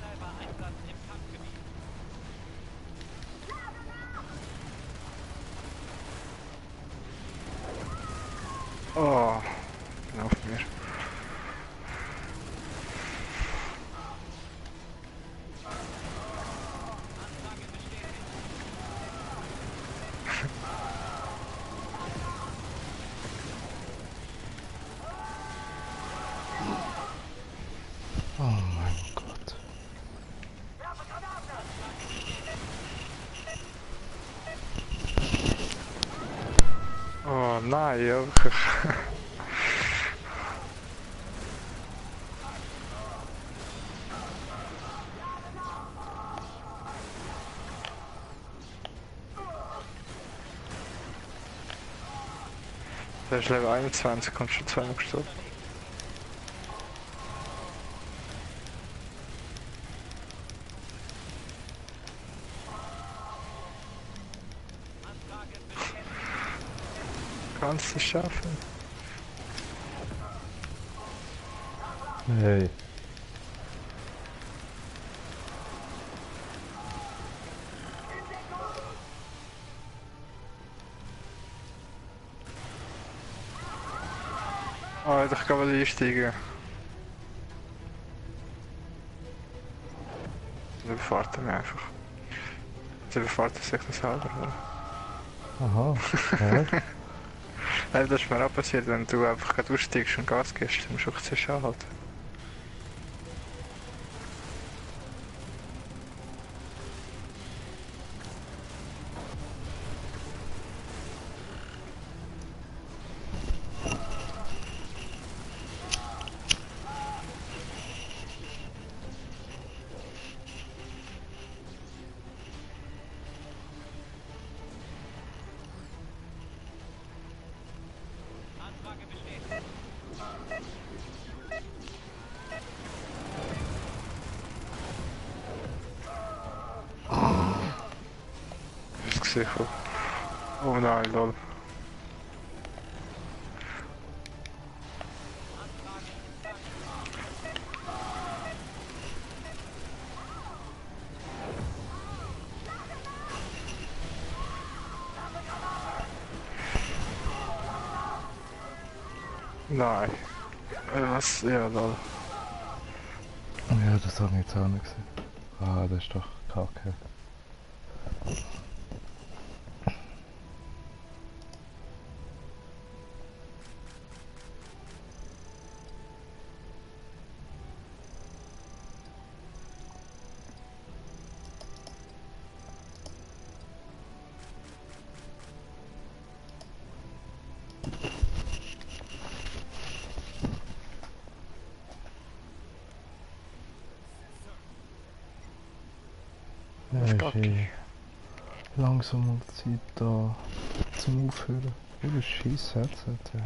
Helldiver Einsatz im Kampfgebiet. Oh, auf mir. Oh mein Gott. Oh nein, wirklich. Der ist Level 21, kommst schon zweimal gestorben. Kannst du es schaffen? Hey. Oh, ich kann wel einsteigen. Dann überfahrt er mich einfach. Jetzt überfahrt er sich das selber, oder? Aha. Ja. Nein, das ist mir auch passiert, wenn du einfach gerade aussteigst und Gas gibst, dann musst du auch zuerst anhalten. Anfrage bestätigt. Das Gesicht. Oh nein, lol. Nein. Was? Ja, lol. Ja, das habe ich jetzt auch nicht gesehen. Ah, das ist doch kacke. Ja, ist kacke. langsam mal Zeit da zum Aufhören. Oh, das scheiß Headset, ey.